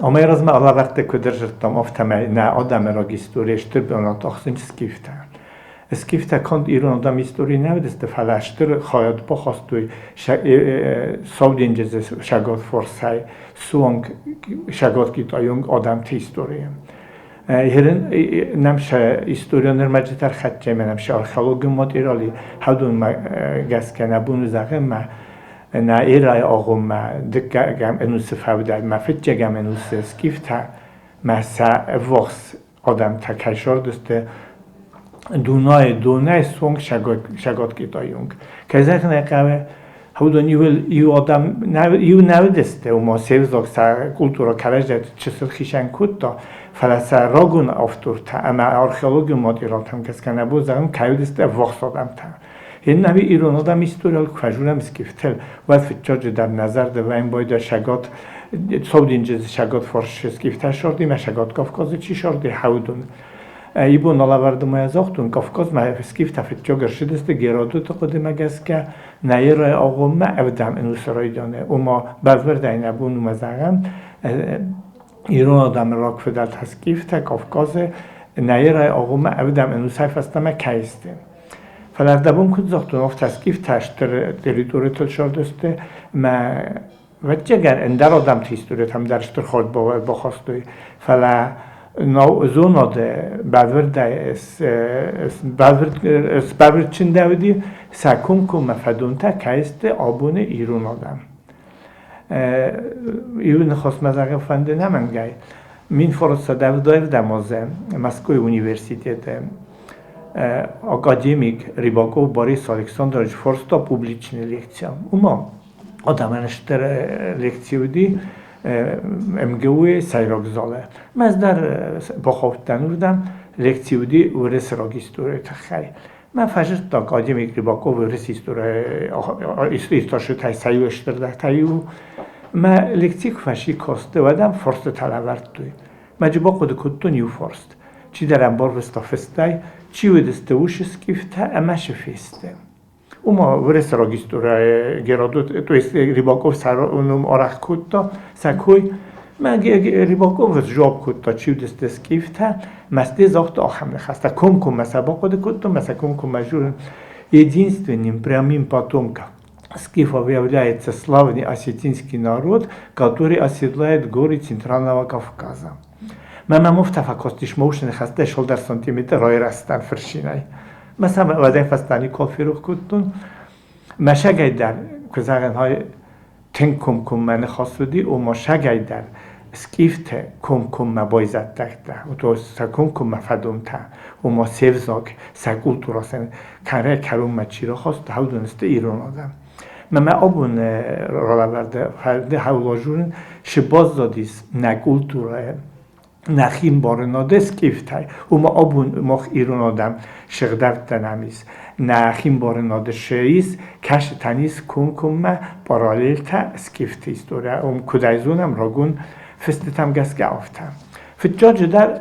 Амӕй размӕ алӕвӕрдты куыд ӕрзырдтам, афтӕмӕй нӕ адӕмы рагисторийы стыр бынат ахсынц скифтӕ. Скифтӕ канд ирон адӕмы историйы нӕ уыдысты, фӕлӕ стыр хайад бахастой Сау денджызы сӕгат фарсӕй суанг сӕгат китайонг адӕмты историйы. Ерын нӕм сӕ историон ӕрмӕджытӕ ӕрхӕццӕ ӕмӕ нӕм сӕ археологон материали хӕдонмӕ гӕсгӕ нӕ бон у зӕгъын, мӕ нӕ эрӕйы агъоммӕ дыккӕгӕм ӕнусы фӕудӕй ма фыццӕгӕм ӕнусы скифтӕ мӕ сӕ ӕввахс адӕмтӕ кӕй сардысты Дунайы донӕй суанг Сӕгат Китайы онг. Кӕй зӕгъын ӕй хъӕуы, уыдон иу адӕм иу нӕ уыдысты, ома се взаг, сӕ культурӕ кӕрӕдзийӕ чысыл хицӕн кодта, фӕлӕ сӕ рагон автортӕ ӕмӕ археологон материалтӕм гӕсгӕ нӕ бон зӕгъын кӕй уыдысты ӕввахс адӕмтӕ. Иннӕ ирон адӕм историйыл куы фӕзурӕм скифтыл, уӕд фыццаджыдӕр нӕ зӕрды вӕййын байдайы Сӕгат Сау денджызы Сӕгат фарс скифтӕ сарди, мӕ Сӕгат Кавказы чи сарди, хӕудон. Ибон алӕвӕрды ма йӕ загътон, Кавказмӕ скифтӕ фыццаг ӕрцыдысты Геродоты хъуыдымӕ гӕсгӕ, нӕ эрӕйы агъоммӕ ӕвдӕм ӕнусы райдианы, ома бӕлвырдӕй нӕ бон у ма зӕгъӕм, ирон адӕмы рагфыдӕлтӕ скифтӕ Кавказы нӕ эрӕйы агъоммӕ ӕвдӕм ӕнусӕй фӕстӕмӕ кӕй сты. Фӕлӕ ӕрдӕбон куыд загътон, афтӕ скифтӕ стыр территоритыл сырдысты ӕмӕ ӕвӕццӕгӕн ӕндӕр адӕмты историтӕм дӕр стыр хорз бахастой. Фӕлӕ зонады бӕлвырдӕй сбӕлвырд чындӕуыди, сӕ комкоммӕ фӕдонтӕ кӕй сты абоны ирон адӕм. Иу ныхасмӕ зӕгъын фӕнды нӕмӕнгӕй. 1907 азы Мӕскуыйы университеты академик Рыбаков Борис Александрович фарста публичный лекция. Уымӕ адӕмӕн стыр лекци уыди МГУ-йы сӕйраг залы. Мӕз дӕр бахаудтӕн уырдӕм, лекци уыди уырыссаг историйы тыххӕй. Мӕ фӕзындта академик Рыбаковы иртасджытӕй сӕ иу стырдӕртӕй иу. Мӕ лекци куы фӕци касты, уӕд ӕм фарстытӕ лӕвӕрдтой. Мӕ джы бахъуыды кодтон иу фарст. Чидӕр ӕм барвыста фыстӕй, чи уыдысты уыцы скифтӕ ӕмӕ цы фесты. Уымӕ уырыссаг историйы Геродот, то есть Рыбаков сӕ ном арӕх кодта, сӕ кой. Мӕ Рыбаков сжуапп кодта, чи уыдысты скифтӕ, мӕсты загъта ахӕм ныхӕстӕ. Комкоммӕ сӕ бахъуыды кодтон, мӕ сӕ комкоммӕ журын. Единственным прямым потомком скифов является славный осетинский народ, который оседлает горы Центрального Кавказа. Мӕ мӕм афтӕ фӕкастис, мӕ усы ныхӕстӕ цалдӕр сантиметр райрӕзтӕн фырцинӕй. Мӕ сӕм уӕдӕй фӕстӕ никуал ферох кодтон. Мӕ сагӕй дӕр, куы зӕгъын, хай тынг комкоммӕ ныхас уыди, ома сагӕй дӕр скъифтӕ комкоммӕ байзӕддӕгтӕ, то сӕ комкоммӕ фӕдонтӕ, ома се взаг, сӕ культурӕ сын кӕрӕй-кӕронмӕ чи рахаста, уыдон сты ирон адӕм. Мӕ мӕ абон ралӕвӕрды фӕнды хӕулажурын, шы баззадис нӕ культурӕйы, нӕхи мбарынады скъифтӕй. Уымӕ абон мах ирон адӕм сыгъдӕрдтӕ нӕм ис. Нӕхи мбарынады шы ис, кӕсытӕн ис комкоммӕ параллельтӕ скъифты историйӕ. Уым куыд ӕй зонӕм, рагон фыстытӕм гӕсгӕ афтӕ. Фыццаджыдӕр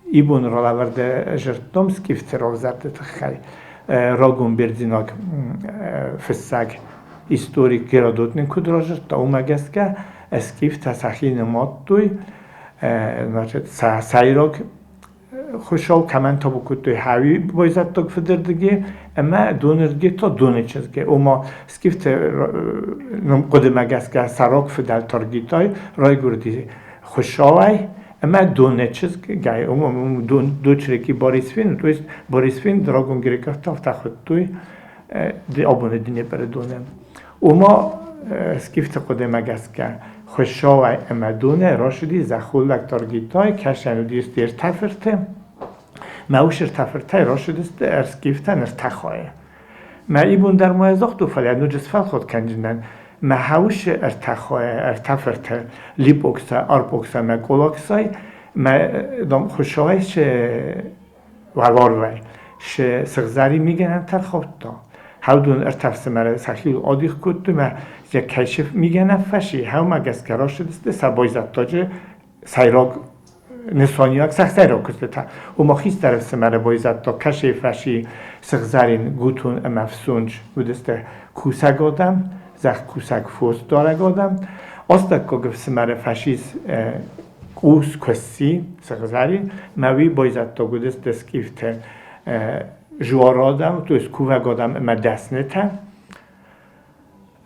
ибон ралӕвӕрды зырдтон скъифты равзӕрды тыххӕй рагон бердзенаг фыссӕг историк Геродот нын куыд разырдта, уымӕ гӕсгӕ скъифтӕ сӕхи нымадтой, значит, сӕ сӕйраг хуыцау кӕмӕн табу кодтой хӕуи байзӕддаг фыдырдыги ӕмӕ донырдыги та доны чызги. Ома скифты хъуыдымӕ гӕсгӕ сӕ раг фыдӕл Таргитай райгуырди хуыцауӕй ӕмӕ доны чызг гай дочь реки Борисфен, то есть Борисфен драгон грекӕгтӕ афтӕ хуыдтой абоны Днепры доны. Ома скифты хъуыдымӕ гӕсгӕ Хуыцауӕй ӕмӕ донӕй рацыди зӕххоллаг Таргитай, кӕсӕн уыдис де ртӕ фырты. Мӕ уыцы ӕртӕ фыртӕй рацыдысты ӕрскифтӕн ӕртӕ хайы. Мӕ ибон дӕр ма загътон, фӕлӕ ноджы сфӕлхат кӕндзынӕн. Мӕ хӕусы ӕртӕ хайы, ӕртӕ фырты, Липокса, Арпокса ӕмӕ Колаксай, мӕ дам, Хуыцауӕй цы уӕларвӕй цы сыгъзӕрин мигӕнӕнтӕ ӕрхаудта, хӕудон ӕртӕ ӕфсымӕры сӕхиуыл адих кодтой мӕ йӕ кӕй мигӕнӕн фӕси, хӕумӕ гӕсгӕ рацыдысты сӕ байзӕддаджы сӕйраг нысаниуӕг сӕ сӕйраг куыстытӕ. Ома хистӕр ӕфсымӕры байзӕддаг кӕсӕй фӕси сыгъзӕрин гутон ӕмӕ фсонж уыдысты кусӕг адӕм, зӕхкусӕг фосдарӕг адӕм. Астӕуккаг ӕфсымӕры фӕсис. Къус куысси, сыгъзӕрин, мӕ уый байзӕддаг уыдысты скъифты жуар адӕм, то есть кувӕг адӕм ӕмӕ дӕснытӕ.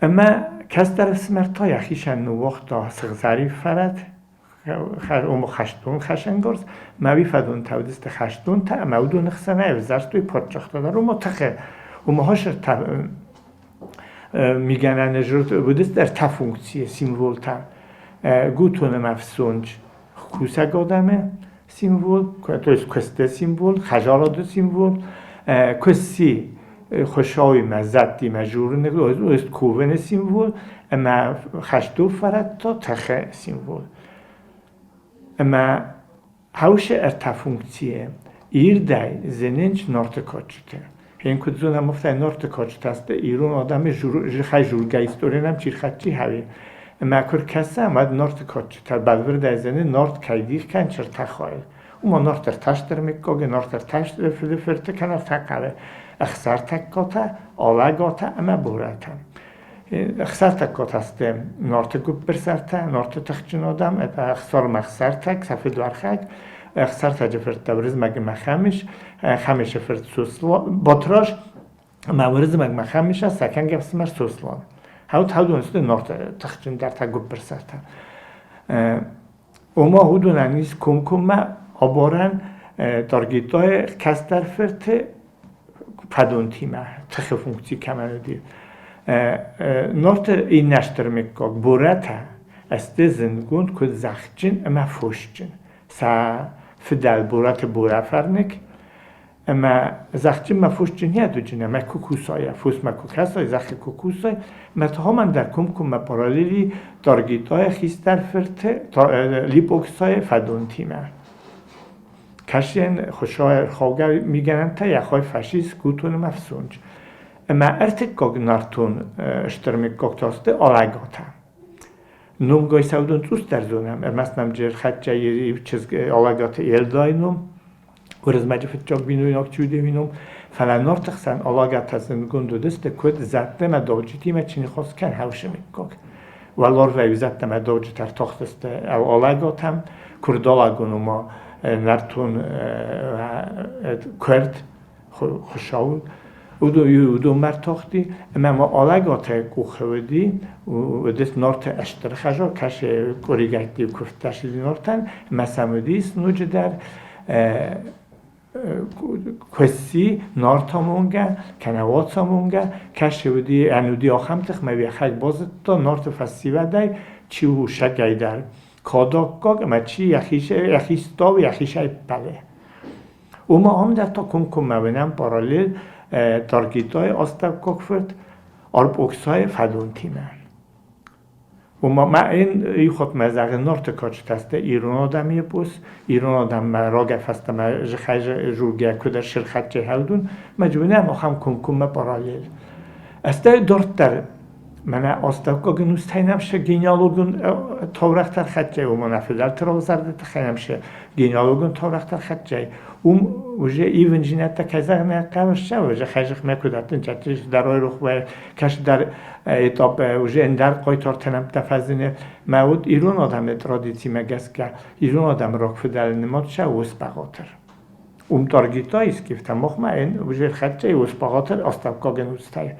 Ӕмӕ кӕстӕр ӕфсымӕр та йӕхицӕн ныууагъта сыгъзӕрин фӕрӕт, ома хӕстон хӕсӕнгарз, мӕ уый фӕдонтӕ уыдысты хӕстонтӕ ӕмӕ уыдоны хсӕнӕй ӕвзӕрстой паддзӕхтӕ дӕр, ома тыхы, ома хасыртӕ мигӕнӕны уыдысты ӕртӕ функцийы символтӕ. Гутон ӕмӕ ӕфсондж кусӕг адӕмы символ, то есть куысты символ, хӕзарады символ, куысси Хуыцауимӕ, зӕдтимӕ дзурыны, то есть кувыны символ, ӕмӕ хӕстон фӕрӕт та тыхы символ. Ӕмӕ Хаусы ӕртӕ функцийы ирдӕй зынынц Нарты кадджыты. Хен куыд зонӕм, афтӕ Нарты кадджытӕ сты ирон адӕмы зыхӕй зургӕ истори нӕм чи рхӕцци хауи. Ӕмӕ куы ркӕсӕм, уӕд Нарты кадджытӕ бӕлвырдӕй зыны Нарт кӕй дих кӕнынц ӕртӕ хайыл. Уымӕ Нарт ӕртӕ стыр мыггаги, Нарт ӕртӕ фыды фырты кӕнӕ ӕртӕ хъӕры, Ӕхсӕртӕггатӕ, Алӕгатӕ ӕмӕ Борӕтӕ. Ӕхсӕртӕггатӕ сты Нарты гуыппырсартӕ, Нарты тыхджын адӕм, Ӕхсармӕ Ӕхсӕртӕг, сӕ фыдуархӕг, Ӕхсӕртӕджы фырттӕ Уырызмӕг ӕмӕ Хӕмыц, Хӕмыцы фырт Батраз ӕмӕ Уырызмӕг ӕмӕ Хӕмыц сӕ кӕнгӕ ӕфсымӕр Сослан. Хауд хауд сты Нарты тыхджындӕртӕ, гуыппырсартӕ. Ома уыдонӕн ис комкоммӕ абарӕн Таргитайы кӕстӕр фырты фӕдонтимӕ, тыхы функци кӕмӕн уыди. Нарты иннӕ стыр мыггаг Борӕтӕ сты зындгонд куыд зӕхджын ӕмӕ фосджын. Сӕ фыдӕл Борӕты Борӕфӕрныг ӕмӕ зӕхджынмӕ фосджын не дуджын ӕмӕ куы кусай, фосмӕ куы кӕсай, зӕххы куы кусай, мӕ тохомӕн дӕр комкоммӕ параллели Таргитайы хистӕр фырты Липоксайы фӕдонтимӕ. Кӕсен Хуыцауӕй ӕрхаугӕ мигӕнӕнтӕ йӕ хой фашист гутоны ӕфсонч. Ӕмӕ ӕртыккаг нӕртон стыр мыггаг та сты Алӕгатӕ. Номгай сӕудон цъусдӕр зонӕм, ӕрмӕст нӕм Джерхӕччӕ иу чызг Алӕгаты Елдайы ном, Уырызмӕджы фыццаг бинойнаг Чудеви ном, фӕлӕ Нарты хсӕн Алӕгатӕ зындгонд уыдысты, куыд зӕдтӕ ӕмӕ дауджытимӕ чи ныхас кӕн хӕусы мыггаг. Уӕларвӕй зӕдтӕ ӕмӕ дауджытӕ ӕртахтысты Алӕгатӕм, Куырдалагон ома нӕртон куырд Хуыцауы уыдонмӕ ӕртахти, ӕмӕ ма Алӕгатӕ къухы уыди, уыдис Нарты стыр хӕзар, кӕсы къуыригӕйтты куывдтӕ сыди Нартӕн, ӕмӕ сӕм уыдис ноджыдӕр куысси Нартамонгӕ, кӕнӕ Уацамонгӕ, кӕсы уыди ӕнуди ахӕм тых, мӕ йӕхӕг базыдта Нарты фӕсивӕдӕй, чи у сӕгӕй дӕр кадӕггаг ӕмӕ чи йӕхи стауы, йӕхицӕй ппӕлы. Уымӕ ам дӕр та комкоммӕ уынӕм параллель Таргитайы астӕуккаг фырт Арпоксайы фӕдонтимӕ. Уымӕ ма ин иу хатт мӕ зӕгъын Нарты кадджытӕ сты ирон адӕмы эпос, ирон адӕммӕ рагӕй фӕстӕмӕ зыхӕй зургӕ куыд ӕрсырхӕдджы хӕлдун, мӕ уынӕм ахӕм комкоммӕ параллель. Стӕй дарддӕр мӕнӕ астӕуккаг ӕнустӕй нӕм шы генеалогон таурӕгътӕ рхӕццӕ, уымӕн ӕ фыдӕлты равзӕрды тыххӕй нӕм шы генеалогон таурӕгътӕ рхӕццӕ, уым уже ивынджинӕдтӕ кӕй зӕгъын ӕй хъӕуы, ссӕуы, уже хӕзыхмӕ куыд аттын, дӕр рох кӕсдӕр этап уже ӕндӕр хъайтартӕ нӕмттӕ фӕзыны. Мӕ уыд ирон адӕмы традицимӕ гӕсгӕ ирон адӕмы рагфыдӕлы нымад сӕ ус-бӕгъатыр. Уым Таргитай скифтӕ махмӕ ын уже рхӕццӕ ус-бӕгъатыр астӕуккаг ӕнустӕй.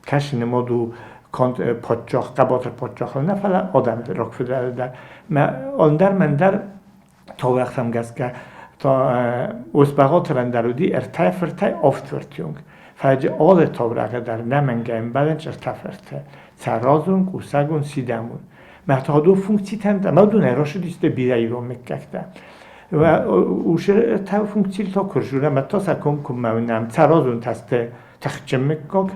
Кӕсы нымад у канд паддзах, хъӕбатыр паддзахыл нӕ, фӕлӕ адӕмы рагфыдӕлы дӕр. Мӕ ӕндӕр мӕндӕр таурӕгътӕм гӕсгӕ та Ос-Бӕгъатырӕн дӕр уыди ӕртӕ фыртӕй авд фырты онг. Фӕлӕ алы таурӕгъы дӕр нӕмӕнгӕй ӕмбӕлынц ӕртӕ фырты: Цӕразон, Кусӕгон, Сидӕмон. Мӕ та уыдон функцитӕн ӕмӕ уыдонӕй рацыдысты бирӕ ирон мыггӕгтӕ. Уыцы ӕртӕ функцийыл та куы рзурӕм, уӕд та сӕ комкоммӕ уынӕм. Цӕразон та сты тыхджын мыггаг,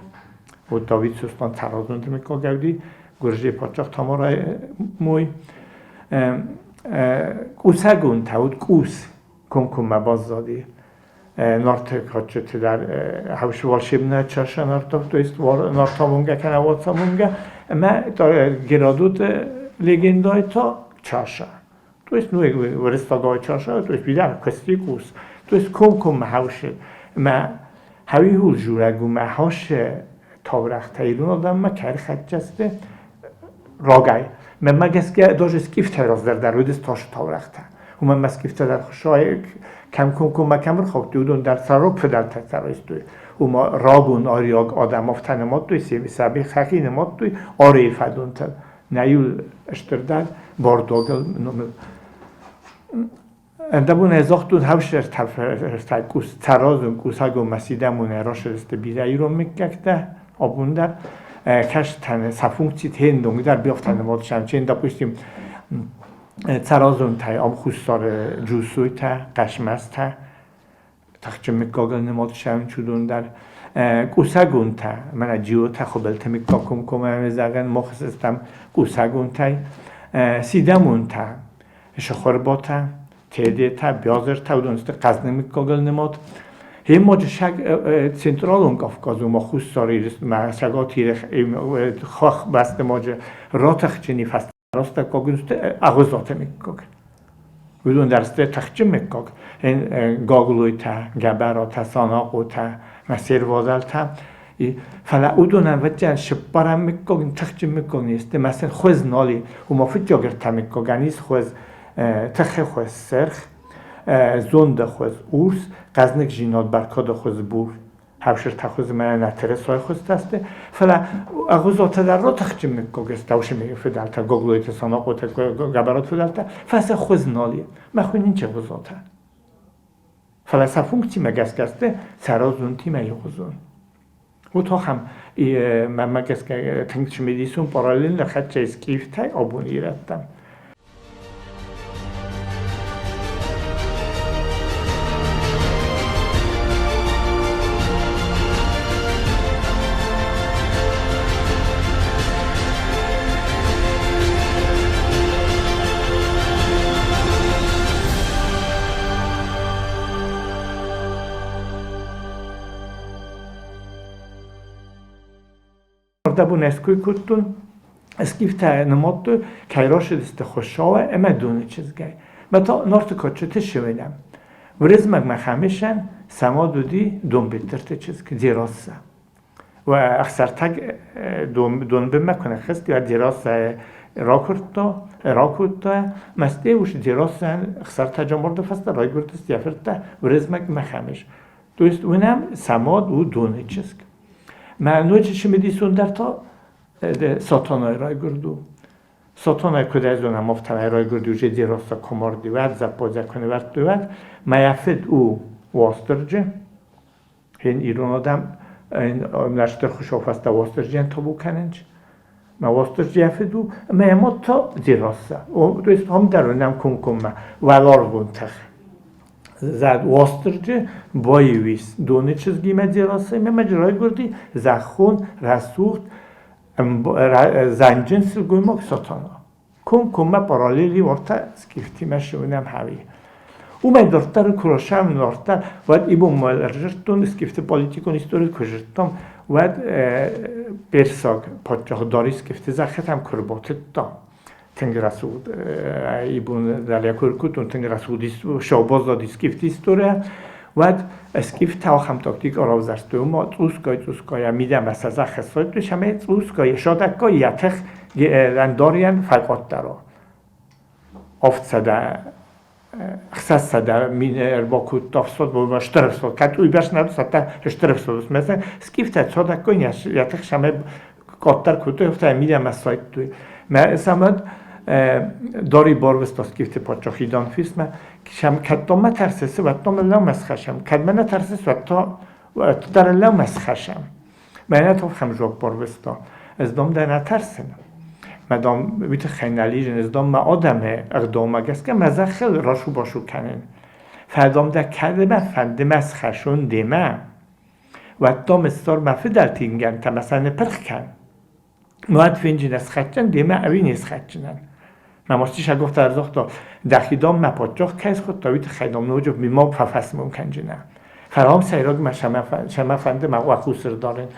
вот Давид Сослан Цӕразонты мыггаг ӕвди, Гуырдзыйы паддзах Тамарайы мой. Къусӕгон та уыд къус, комкоммӕ баззади. Нарты кадджыты дӕр хӕвсы волшебная чаша нартов, то есть нартамонгӕ кӕнӕ уацамонгӕ, ӕмӕ Геродоты легендайы та чаша. То есть, ну, уырыссагау чаша, то есть бирӕ куысти къус. То есть комкоммӕ хӕвсы. Ӕмӕ хӕуи журӕг у мӕ хӕсы таурӕгътӕ ирон адӕммӕ кӕй рхӕццӕ сты рагӕй. Мӕнмӕ гӕсгӕ даже скифтӕй раздӕр дӕр уыдысты тасы таурӕгътӕ. Уымӕн ма скифтӕ дӕр хуыссӕг кӕм комкоммӕ кӕм ӕрхаудтой, уыдон дӕр сӕ рог фыдӕлтӕ сарӕзтой. Уымӕ рагон ариаг адӕм афтӕ нымадтой, сӕхи сӕхи нымадтой арийы фӕдонтӕн. Нӕ иу стырдӕр бардуагыл номыл. Ӕндӕбон ӕй загътон, хӕвсӕртӕ цӕразун кусӕгон ма сидӕмон расӕрсты бирӕ ирон мыггӕгтӕ абон дӕр. Кӕстӕн сӕ функци тендонг дӕр биохтӕ нымадсӕн, чен, допустим, Цӕразонтӕй ам Хуссары Джусойтӕ, Хъӕсмӕзтӕ, тыхджын мыггагыл нымад сӕм чудон дӕр. Кусӕгонтӕ, мӕнӕ Джиотӕ, Хуыбылты мыггаг комкоммӕ зӕгъӕн, мах стӕм кусӕгонтӕй. Сидӕмонтӕ, Сыхуырботӕ, Тедетӕ, Биазыртӕ, уыдон сты хъӕздыг мыггагыл нымад. Хемоджы саг Централон Кавказы, ма Хуссар Ирыстонмӕ, Цӕгат Иры хӕхбӕсты моджы ратӕхджыни фӕстӕ растӕггаг агъуызаты мыггаг. Уыдон дӕр сты тыхджын мыггаг. Гаглойтӕ, Гӕбӕратӕ, Санахъотӕ, Сервазалтӕ. Фӕлӕ уыдонӕн ӕвӕццӕгӕн сыппӕрӕм мыггаг, тыхджын мыггаг не сты. Мӕ сын хуыз нал и. Уымӕ фыццаг ӕртӕ мыггагӕн ис хуыз, тыхы хуыз сырх, зонды хуыз урс, хъӕзныгдзинад бӕркады хуыз бур. Хӕвсыртӕ хуызы мӕнӕ нӕ тырысайы хуызтӕ сты, фӕлӕ ӕгъуызотӕ дӕр ротыхджын мыггаг сты, Таушимийы фыдӕлтӕ, Гаглойты, Санахъоты, Гӕбӕраты фыдӕлтӕ, фӕлӕ сӕ хуыз нал и. Мӕ хуыйнынчы ӕгъуызотӕ. Фӕлӕ сӕ функцимӕ гӕсгӕ сты цӕразонтимӕ иугъуызон. Вот ахӕм мӕнмӕ гӕсгӕ тынг цымыдисон параллельно хӕццӕ скифтӕй абоны ирӕттӕм. Ардӕбон ӕской кодтон, скифтӕ нымадтой, кӕй рацыдысты Хуыцауӕй ӕмӕ Доны чызгӕй. Мӕ та Нарты кадджыты сывӕллӕн. Уырызмӕг Мӕхӕмӕсӕн самад уыди Донбеттырты чызг Дзерассӕ. Ӕхсӕртӕг донбынмӕ куы ныххызти, уӕд Дзерассӕйы ракуырдта, ракодта, мӕстӕй ус Дзерассӕйӕн ӕхсӕртӕджы амарды фӕстӕ райгуырдысты йӕ фырттӕ Уырызмӕг Мӕхӕмӕс. То есть уынӕм, самад у Доны чызг. Мӕ ноджы цымыдисон дӕр та Сатанай райгуырд у. Сатанай куыд ӕй зонӕм, афтӕмӕй райгуырд уже Дзерассӕ куы марди, уӕд, зӕппадзӕ куы нывӕрдтой, уӕд. Мӕ йӕ фыд у Уастырджи. Ин ирон адӕм нӕстыр Хуыцау фӕстӕ Уастырджийӕн табу кӕнынц. Мӕ Уастырджи йӕ фыд у, ӕмӕ йӕ мад та Дзерассӕ. То есть ам дӕр уынӕм комкоммӕ уӕларвон тых. Зӕд Уастырджи баиу доны чызгимӕ Дзерассӕимӕ ӕмӕ райгуырди зӕххон рӕсугъд зӕнджын сылгоймаг Сатана. Комкоммӕ параллели уартӕ скифтимӕ сывынӕм хауи. Уымӕй дарддӕр куы расӕм дарддӕр, уӕд ибон ӕрзырдтон скифты политикон истори куы зыдтам, уӕд персаг паддзах Дарий скифты зӕххытӕм куы рбатыдта, тынг рӕсугъд ибон дӕлӕ куы ӕркодтон, тынг рӕсугъд сау баззади скифты историйӕ, уӕд скифтӕ ахӕм тактик ӕрӕвзӕрстой, ома цъусгай-цъусгайӕ мидӕмӕ сӕ зӕхх ссардтой, цӕмӕй цъусгай садӕггай йӕ тых Ландарийӕн фӕкъаддӕр у. 600 мин ӕрбакодта ӕфсад, стыр ӕфсад. Кӕд уыйбӕрц нӕ цӕттӕ стыр ӕфсад уыд. Скифтӕ цадӕггай йӕ тых цӕмӕй къаддӕр кодтой, афтӕ мидӕмӕ сайдтой. Мӕ самад Дари барвыста скифты паддзах Иданфисмӕ, кӕд мӕ тӕрсыс, уӕд та мын лӕумӕ схӕссӕм, кӕд мӕ нӕ тӕрсыс, уӕд та дӕр лӕумӕ схӕссӕм. Мӕнӕ тохӕм жуапп барвыста. Ӕз дам дӕ нӕ тӕрсын. Мӕ дам уый тыххӕй нӕ лизын, ӕз дам мӕ адӕмы ӕгъдаумӕ гӕсгӕ мӕ зӕххыл расу-басу кӕнын. Фӕлӕ дам дӕ кӕд ӕмӕ фӕнды мӕ схӕссон демӕ, уӕд дам ссар мӕ фыдӕлты ингӕнтӕ мӕ сӕ ныпырх кӕн. Уӕд фенджынӕ схӕццӕн демӕ ӕви не схӕццынӕн. Мӕ мости сагохта ӕрзагъта, дӕхи дам мӕ паддзах кӕй схуыдта, уый тыххӕй дам ноджы мимӕ фӕфӕсмон кӕнджынӕ. Фӕлӕ ам сӕйраг мӕ сӕмӕ фӕнды мӕ уӕ дарын.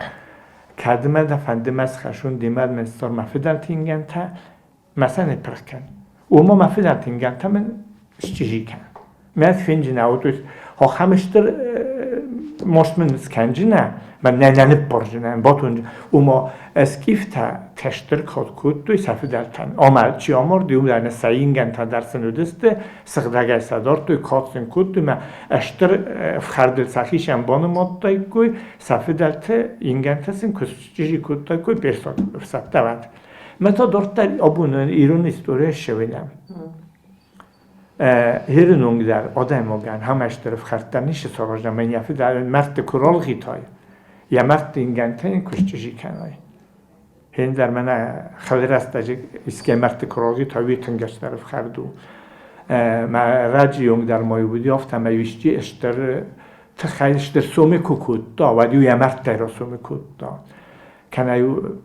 Кӕд мӕ дӕ фӕнды мӕ схӕссон демӕ мын ссар мӕ фыдӕлты ингӕнтӕ, мӕ сӕ ныппырх кӕн. Ома мӕ фыдӕлты ингӕнтӕ мын счъизи кӕн. Мӕ фенджынӕ, то есть ахӕм стыр Маст мын скӕнджынӕ, мӕ нӕ нӕ ныппарджынӕн, батонджын. Ома скифтӕ кӕстӕр кад кодтой сӕ фыдӕлтӕн. Ӕмӕ чи амарди, уым дӕр сӕ ингӕнтӕ дӕр сын уыдысты, сыгъдӕгӕй сӕ дардтой, кад сын кодтой, мӕ стыр ӕфхӕрдыл сӕхицӕн банымадтаиккой, сӕ фыдӕлты ингӕнтӕ сын куы счъизи кодтаиккой персаг ӕфсӕдтӕ уӕд. Мӕ та дарддӕр абон ирон историйӕ ссӕуинӕм. Херын онг дӕр адӕймагӕн хӕмӕстдӕр ӕфхӕрдтӕ ницы сараза, мӕн йӕ фыд мӕрдты куы ралгъитай, йӕ мӕрдты ингӕнтӕ йын куы счъизи кӕнай. Хен дӕр мӕнӕ хӕлрӕстӕджы искӕй мӕрдты куы ралгъитай, уый тынг ӕстдӕр ӕфхӕрд у. Мӕ раджы онг дӕр ма уыди афтӕ, ӕмӕ исчи стыр тыххӕй стыр сомы куы кодта, уӕд-иу йӕ мӕрдтӕй расомы кодта. Кӕнӕ-иу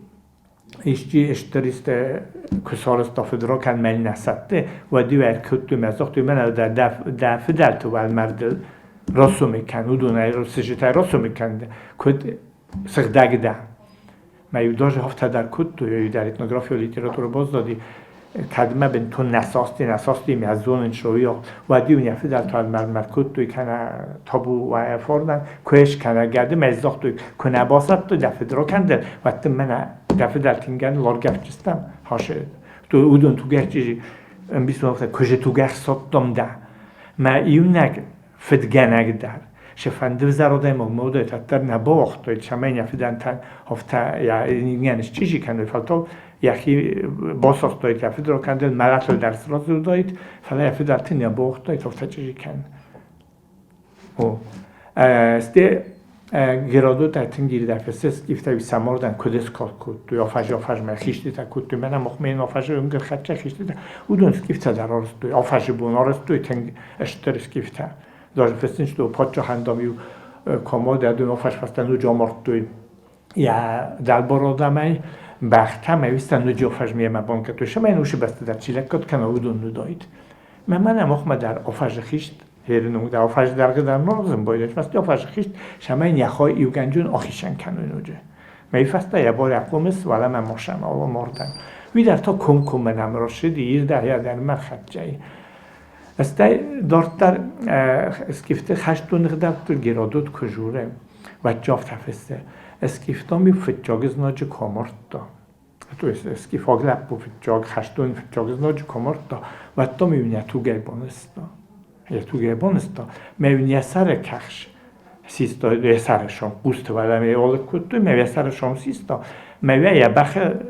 исчи стыр исты куы сарӕзта фыдракӕнд мӕн нӕ сӕтты, уӕд-иу ӕркодтой мӕ загътой, мӕнӕ дӕ фыдӕлты уӕлмӕрдыл расомы кӕн, уыдонӕй сыджытӕй расомы кӕн, куыд сыгъдӕг дӕ. Мӕ иу даже афтӕ дӕр кодтой, иу дӕр этнографион литературӕ баззади, кӕдмӕ бынтон нӕ састи, нӕ састи, мӕ зонын шоуйо, уӕд-иу нӕ фыдӕлты уӕлмӕрдмӕ кодтой, кӕнӕ табу уӕ форнӕн, куы кӕнӕ гӕды мӕ загътой, куы нӕ басӕттой дӕ фыдракӕндыл, уӕд дын мӕнӕ дӕ фыдӕлтингӕн лоргӕфджыстӕм хасы. Уыдон тугӕхджы ӕмбисонд куызы тугӕхсадтам дӕ. Мӕ иунӕг фыдгӕнӕг дӕр. Се фӕнды взӕр адӕймаг ма уыдаид, уӕддӕр нӕ бауагътой, цӕмӕй нӕ фыдӕнтӕн афтӕ ингӕн счъизи кӕной, фӕлтау йӕхи басастаид йӕ фыдракӕндыл, мӕлӕтыл дӕр сразы уыдаид, фӕлӕ йӕ фыдӕлты нӕ бауагътаид афтӕ чъизи кӕнын. О. Сте Геродот тынг ирдӕй фыссы, скифтӕ самордӕн куыд скод кодтой, афӕзы-афӕзмӕ хистытӕ кодтой, мӕнӕ махмӕ афӕзы ӕнгӕрхӕццӕ хистытӕ, уыдон скифтӕ дӕр арӕзтой, афӕзы бон арӕзтой тынг стыр скифтӕ. Даже фыссынц, что паддзахӕн дам-иу комодӕ дон афӕз фӕстӕ ноджы амардтой йӕ дӕлбар адӕмӕй, бӕхтӕ мӕ уистӕ ноджы афӕзмийӕмӕ банкӕтой, сӕмӕ уыцы бӕсты дӕр чи лӕггад кӕна, уыдон уыдаид. Мӕ мӕнӕ махмӕ дӕр афӕзы хист Хернуг афӕзы дӕргъы дӕр ногдзын бойдӕт фӕстӕ афӕзы хист, сӕмӕй нӕхой иугӕнджын ахицӕн кӕнуй ноджы. Мӕй фӕстӕ йӕ бар ӕхъомыс уӕлӕмӕ мосӕмӕ мордӕн. Уый дӕр та комкоммӕ нӕм рацыди, ирдӕ хӕццӕй. Стӕй дарддӕр скифты хӕстон ӕгъдӕуттыл Геродот куы журы, уӕд афтӕ фыссы: Скифтӕм-иу фыццаг знаджы куы амардта, то есть скифаг лӕппу фыццаг, хӕстон фыццаг знаджы куы амардта, уӕд там-иу нӕ тугӕй банызта. Йӕ тугӕй банызта, мӕ-иу нӕ сӕры кӕхс систа, йӕ сӕры сом хъусты уӕлӕмӕ алыг кодтой, мӕ йӕ сӕры сом систа, мӕ йӕ бӕхы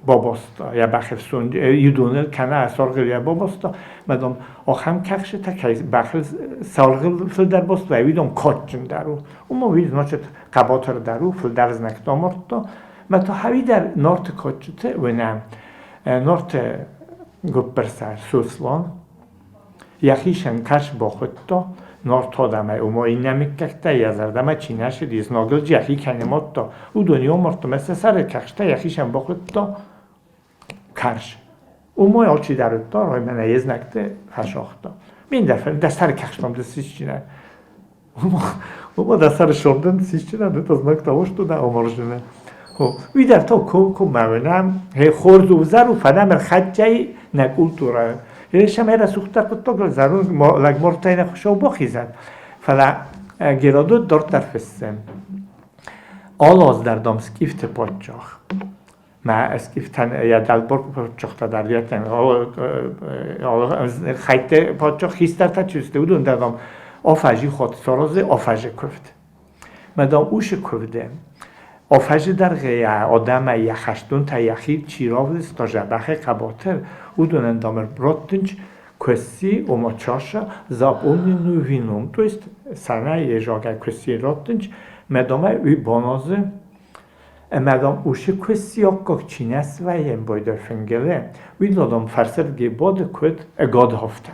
бабаста, йӕ бӕхы фсон идоныл кӕнӕ саргъыл йӕ бабаста, мӕ дам, ахӕм кӕхсытӕ кӕй бӕхыл саргъыл фылдӕр баст вӕййы, уый дам кадджындӕр у. Уымӕ уый, значит, хъӕбатырдӕр у, фылдӕр знӕгтӕ амардта. Мӕ та хӕуидӕр Нарты кадджыты уынӕм. Нарты гуыппырсар Сослан йӕхицӕн кӕс бахуыдта, Нарт адӕмӕй, ома иннӕ мыггӕгтӕ йӕ зӕрдӕмӕ чи нӕ цыди, знагыл йӕхи кӕй нымадта, уыдон амардта мӕ сӕ сӕры кӕхстӕ йӕхицӕн бахуыдта карз. Уымӕй алчидӕр уыдта, мӕнӕ йе знӕгты фӕсагъта. Миндӕр дӕ сӕры кӕхстӕм ды сисджынӕ. Уымӕ дӕ сӕры сордӕн сисджынӕ, это знак того, что да оморжена. Уый дӕр то комкоммӕ уынӕм, хорз у ӕвзӕр у, фӕлӕ мыр хӕццӕй нӕ культурӕ. Сӕм рӕсугъддӕр хъуыддагыл зӕронд лӕгмортӕй нӕ Хуыцау бахизӕд. Фӕлӕ Геродот дарддӕр фыссы. Алы аз дӕр, дам, скифты паддзах. Мӕ скифтӕн йӕ дӕлбор паддзӕхтӕ дӕр хӕйтты паддзах хистӕртӕ чи сты, уыдон дӕр, дам, афӕзы хатт саразы афӕзы куывд. Мӕ, дам, уыцы куывды афӕзы дӕргъы йӕ адӕмӕй йӕ хӕстонтӕ йӕхи чи равдыста дзӕбӕхӕй хъӕбатыр, уыдонӕн, дам, раттынц куысси, ома чаша, заполненную вином, то есть сӕнӕй йе зӕгъгӕ куысси раттынц, мӕ, дам, уый баназы. Ӕмӕ, дам, уыцы куыссиаккаг чи нӕ свӕййы ӕмбойдӕр фынгылы, уый, дам, фӕрсырдыгӕй бады куыд ӕгадхӕфтӕ.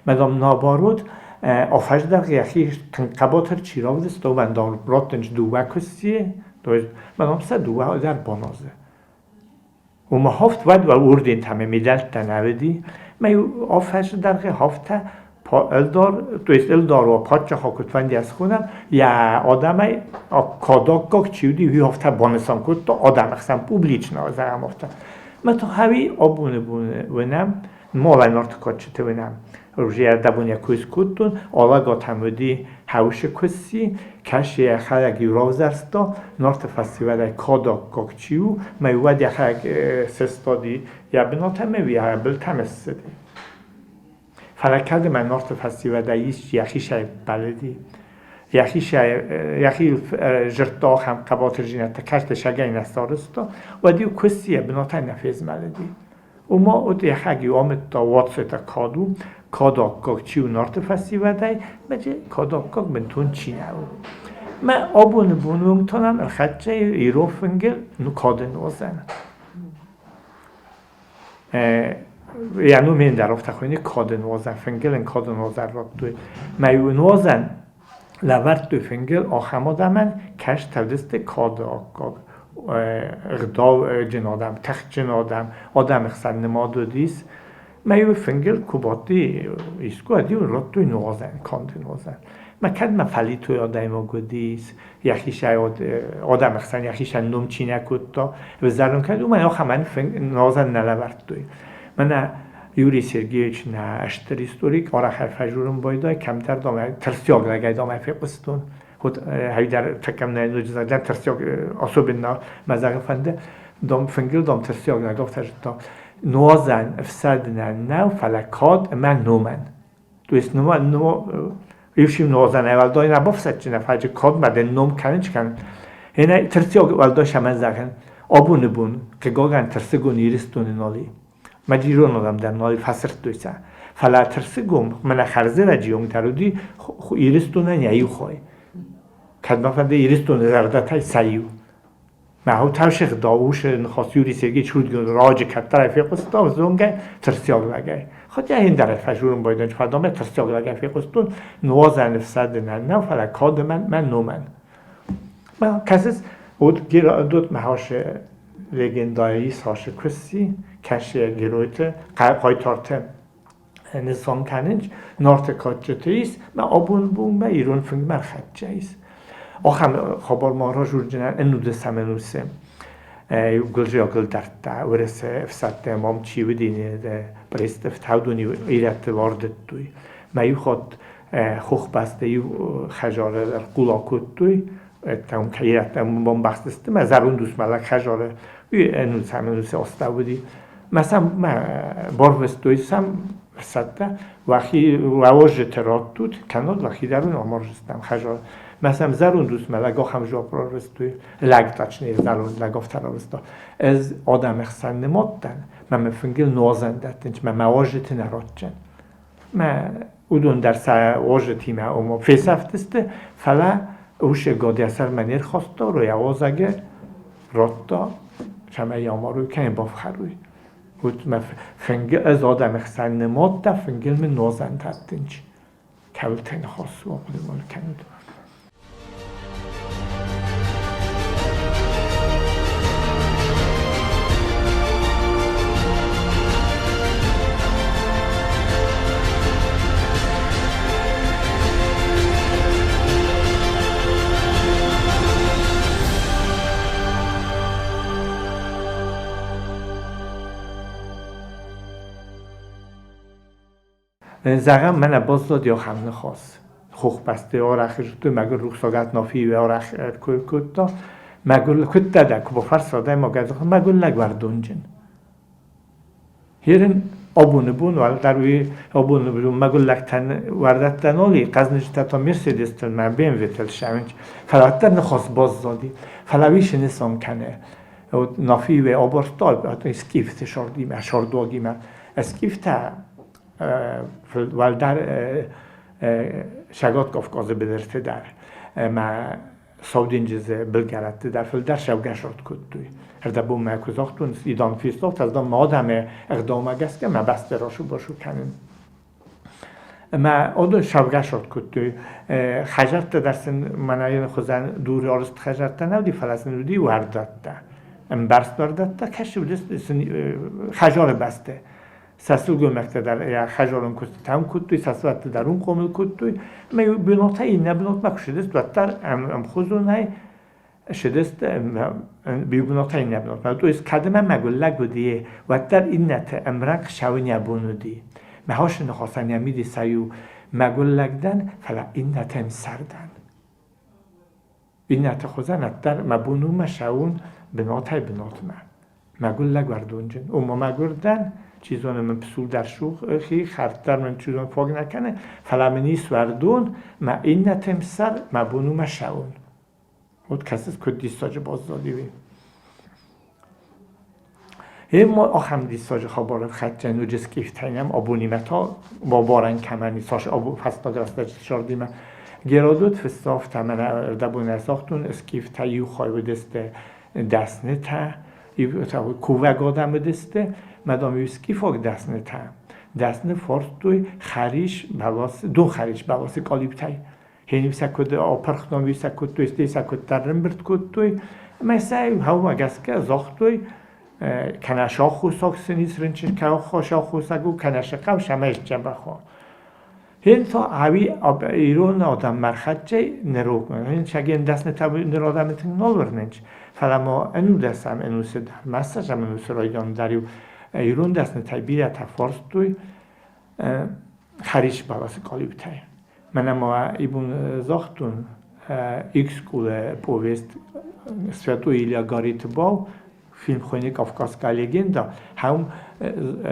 Мӕ, дам, наоборот, афӕздӕр йӕхи тынг хъӕбатыр чи равдыста, уымӕн, дам, раттынц дыууӕ куыссийы, то есть, мӕ, дам, сӕ дыууӕ дӕр баназы. Уымӕ хафт уӕд ордентӕ ӕмӕ медӕлттӕ нӕ уыди. Мӕ афӕзы дӕргъы хафтӕ ӕлдар, то есть ӕлдар уа паддзаха куыдфӕнды йӕ схонӕм, йӕ адӕмӕй кадӕггаг чи уыди, уый афтӕ банысан кодта адӕмы хсӕн публично, зӕгъӕм афтӕ. Мӕ та хӕуи абоны боны уынӕм, Малай Нарты кадджыты уынӕм. Уже дӕбон йӕ кой скодтон, Алӕгатӕм уыди. Хӕусы куысси, кӕсы йӕхӕдӕг иу равзӕрста, Нарты фӕсивӕдӕй кады аккаг чи у, мӕ уӕд йӕхӕдӕг сыстади йӕ бынат ӕмӕ йӕ былтӕм ссыди. Фӕлӕ кӕд ӕмӕ Нарты фӕсивӕдӕй исчи йӕхицӕй ӕппӕлыди, йӕхи зыдта ахӕм хъӕбатырдзинӕдтӕ, кӕсты сагӕй нӕ сарӕзта, уӕд-иу куысси йӕ бынатӕй нӕ фезмӕлыди. Ома от йӕхӕг-иу амыдта уаццӕтӕ кад у, кады аккаг чи у Нарты фӕсивӕдӕй, мӕ кады аккаг бынтон чи нӕ у. Мӕ абоны бон уынгтонӕн ӕрхӕццӕ ирон фынгыл ну кады нуазӕн. Йӕ ном ын дӕр афтӕ хуыйны кады нуазӕн, фынгыл ын кады нуазӕн радтой. Мӕ иу нуазӕн лӕвӕрдтой фынгыл ахӕм адӕмӕн, кӕс тӕвдысты кады аккаг ӕгъдауджын адӕм, тыхджын адӕм, адӕмы хсӕн нымад уыдис. Мӕ иу фынгыл куы бадти искуы, уӕд-иу радтой нуазӕн, канд нуазӕн. Мӕ кӕд мӕ фӕлитой адӕймаг уыдис, йӕхицӕй адӕмы хсӕн йӕхицӕн ном чи нӕ кодта, ӕвзӕрын кӕд уымӕн ахӕмӕн нуазӕн нӕ лӕвӕрдтой. Мӕнӕ Юрий Сергеевич нӕ стыр историк, арӕх фӕжурын байдай, кӕмдӕр дам тырсиаг лӕгӕй дам фехъуыстон. Вот хӕйдӕр тӕккӕм нӕ ноджы тырсиаг особенно мӕ зӕгъын фӕнды, дам фынгыл дам тырсиаг лӕг афтӕ зыдта. Нуазӕн ӕфсадынӕн нӕу, фӕлӕ кад ӕмӕ номӕн. То есть Ившим нуазӕн ӕвӕлдай нӕ бафсадджынӕ, фӕлӕ кадмӕ дӕ ном кӕнын чи кӕнын. Ӕнӕ тырсиаг уӕлдай сӕмӕн зӕгъын, абоны бон, хъыгагӕн, Тырсыгон Ирыстоны нал и. Мӕ ирон адӕм дӕр нал фӕсырдтой сӕ. Фӕлӕ Тырсыгом, мӕнӕ хӕрзӕрӕджы онг дӕр уыди Ирыстонӕн йӕ иу хай. Кӕд ма фӕнды Ирыстоны зӕрдӕтӕй сӕ иу. Мӕ таусыгъ даусы ныхас Юрий Сергеевич Рудгин раджы кӕддӕрӕй фехъуыста, зонгӕ тырсиаг лӕгӕй. Хотя ин дӕр фӕжурын байдӕн фӕдомӕ тырсиаг лӕгӕй фехъуыстон, нуазӕны фсадынӕн нӕ, фӕлӕ кады мӕн, мӕ номӕн. Кӕсыс, вот Геродот мӕхасы легендайы исасы куысси, кӕсы геройты, хъайтарты нысан кӕнынц, Нарты кадджыты ис, мӕ абон бонмӕ ирон фынгмӕ ӕрхӕццӕ ис. Ахӕм хабар ма разурджынӕн ӕнудӕсӕм ӕнусы гуырдзиагыл дардта Уӕрӕсе ӕфсӕдтӕ мам чи уыди, пъырыстыф уыдон ирӕтты ардыдтой. Мӕ иу хатт хохбӕсты иу хӕдзары ӕрхъула кодтой, там ирӕттӕ бамбӕхстысты, мӕ зӕронд ус мӕлӕг хӕдзары ӕнусӕм ӕнусы астӕу уыди. Мӕ сӕм мӕ барвыстой сӕм ӕфсӕдтӕ, уӕхи уӕ раттут, кӕннод уӕхи дӕр уын амарзыстӕм хӕдзары. Мӕ сӕм зӕронд ус мӕлӕг ахӕм жуапп рарвыстой, лӕг точнее зӕронд лӕг афтӕ рарвыста. Ӕз адӕмы хсӕн нымадтӕн, мӕ мӕ фынгыл нуазӕн дӕттынц, мӕ мӕ уазджыты нӕ ратджын. Мӕ уыдон дӕр сӕ уазджытимӕ ома фесӕфтысты, фӕлӕ усы год йӕ сӕрмӕ не рхаста, йӕ уазӕгы радта, цӕмӕй амарой, кӕй бафхӕрой. Вот мӕ фынгы ӕз адӕмы хсӕн нымадта, фынгыл мын нуазӕн дӕттынч. Кӕуылты ныхас у, ахъуыды ма кӕнут. Зӕгъӕм, мӕнӕ баззад ахӕм ныхас. Хохбӕсты арӕх зыдтой, мӕгуыр рухсагат Нафиевы арӕх ӕркой кодта. Мӕгуыр куыдтӕ дӕ, куы бафӕрса адӕймаг, мӕгуыр лӕг уӕрдонджын. Херын абоны бон уӕлдӕр уый абоны бон мӕгуыр лӕгтӕн уӕрдӕттӕ нал и, хъӕзныджытӕ та Мерседестыл мӕ БМВ-тыл ссӕуынц. Фӕлӕ уӕддӕр ныхас баззади. Фӕлӕ уый цы нысан кӕны? Нафиевы абарста скифты сырдимӕ, сырдуагимӕ. Скифтӕ уӕлдӕр Цӕгат Кавказы быдырты дӕр ӕмӕ Сау денджызы былгӕрӕтты дӕр фылдӕр сӕвгӕсырд кодтой. Ӕрдӕбонмӕ куы загътон, Идан фестад, ӕз дам мӕ адӕмы ӕгъдаумӕ гӕсгӕ мӕ бӕстӕ расу-басу кӕнын. Ӕмӕ уыдон сӕвгӕсырд кодтой. Хӕдзӕрттӕ дӕр сын мӕнӕ йын хуызӕн дуры арӕзт хӕдзӕрттӕ нӕ уыди, фӕлӕ сын уыди уӕрдӕттӕ. Ӕмбӕрзт уӕрдӕттӕ, кӕсы уыдысты сын хӕдзары бӕсты. Сӕ сылгоймӕгтӕ дӕр йӕ хӕдзарон куыстытӕм кодтой, сӕ сывӕллӕтты дӕр уым хъомыл кодтой. Ӕмӕ бинонтӕ иннӕ бынатмӕ куы ссыдысты, уӕддӕр ӕмхуызонӕй ссыдысты бинонтӕ иннӕ бынатмӕ. То есть кӕд ӕмӕ мӕгуыр лӕг уыди, уӕддӕр иннӕты ӕмрӕнхъ цӕуын йӕ бон уыди. Мӕ хосы ныхасӕн йӕ мидисӕй у. Мӕгуыр лӕг дӕн, фӕлӕ иннӕтӕм сӕр дӕн. Иннӕты хуызӕн ӕддӕр мӕ бон у мӕ сӕуон бынатӕй бынатмӕ. Мӕгуыр лӕг уӕрдонджын. Ома мӕгуыр дӕн, чи зоны мын пысул дӕр сухи, хӕрд дӕр мын чи зоны фаг нӕ кӕны, фӕлӕ мын ис уӕрдон, мӕ иннӕтӕм сӕр, мӕ бон у мӕ сӕуон. Вот кӕсыс, куыд диссаджы баззади уый. Ема ахӕм диссаджы хабар ӕрхӕццӕ ноджы скъифтӕй нӕм абонимӕ та бабарӕн кӕмӕн ис, цас фӕстаг рӕстӕджы сардимӕ. Геродот фыссы афтӕ, мӕнӕ ӕрдӕбон ӕрзагътон, скъифтӕ иу хай уыдысты дӕснытӕ, кувӕг адӕм уыдысты, мадам иу скъифаг дӕснытӕ. Дӕсны фордтой хӕрис бӕлас, донхӕрис бӕласы къалиутӕй. Хениу сӕ куыд апырхном сӕ кодтой, стӕй сӕ куыддӕр ӕрӕмбырд кодтой, ӕмӕ сӕ хъӕумӕ гӕсгӕ загътой, кӕнӕ саххосаг сын ис рынчын, кӕнӕ саххосаг у, кӕнӕ сӕ хъӕу сӕмӕ сдзӕбӕх уа. Хен та ӕви ирон адӕммӕ ӕрхӕццӕ нырок, сӕген дӕснытӕ ныр адӕмы тынг нал уырнынц, фӕлӕ ма ӕнудӕсӕм ӕнусы дӕр, ма ссӕдзӕм ӕнусы райдианы дӕр-иу ирон дӕснытӕй бирӕтӕ фарстой хӕрис бӕласы къалиутӕй. Мӕнӕ ма ибон загътон Икскуле повесть Святой Илья горит бал, фильм хуыйны «Кавказская легенда». Хӕм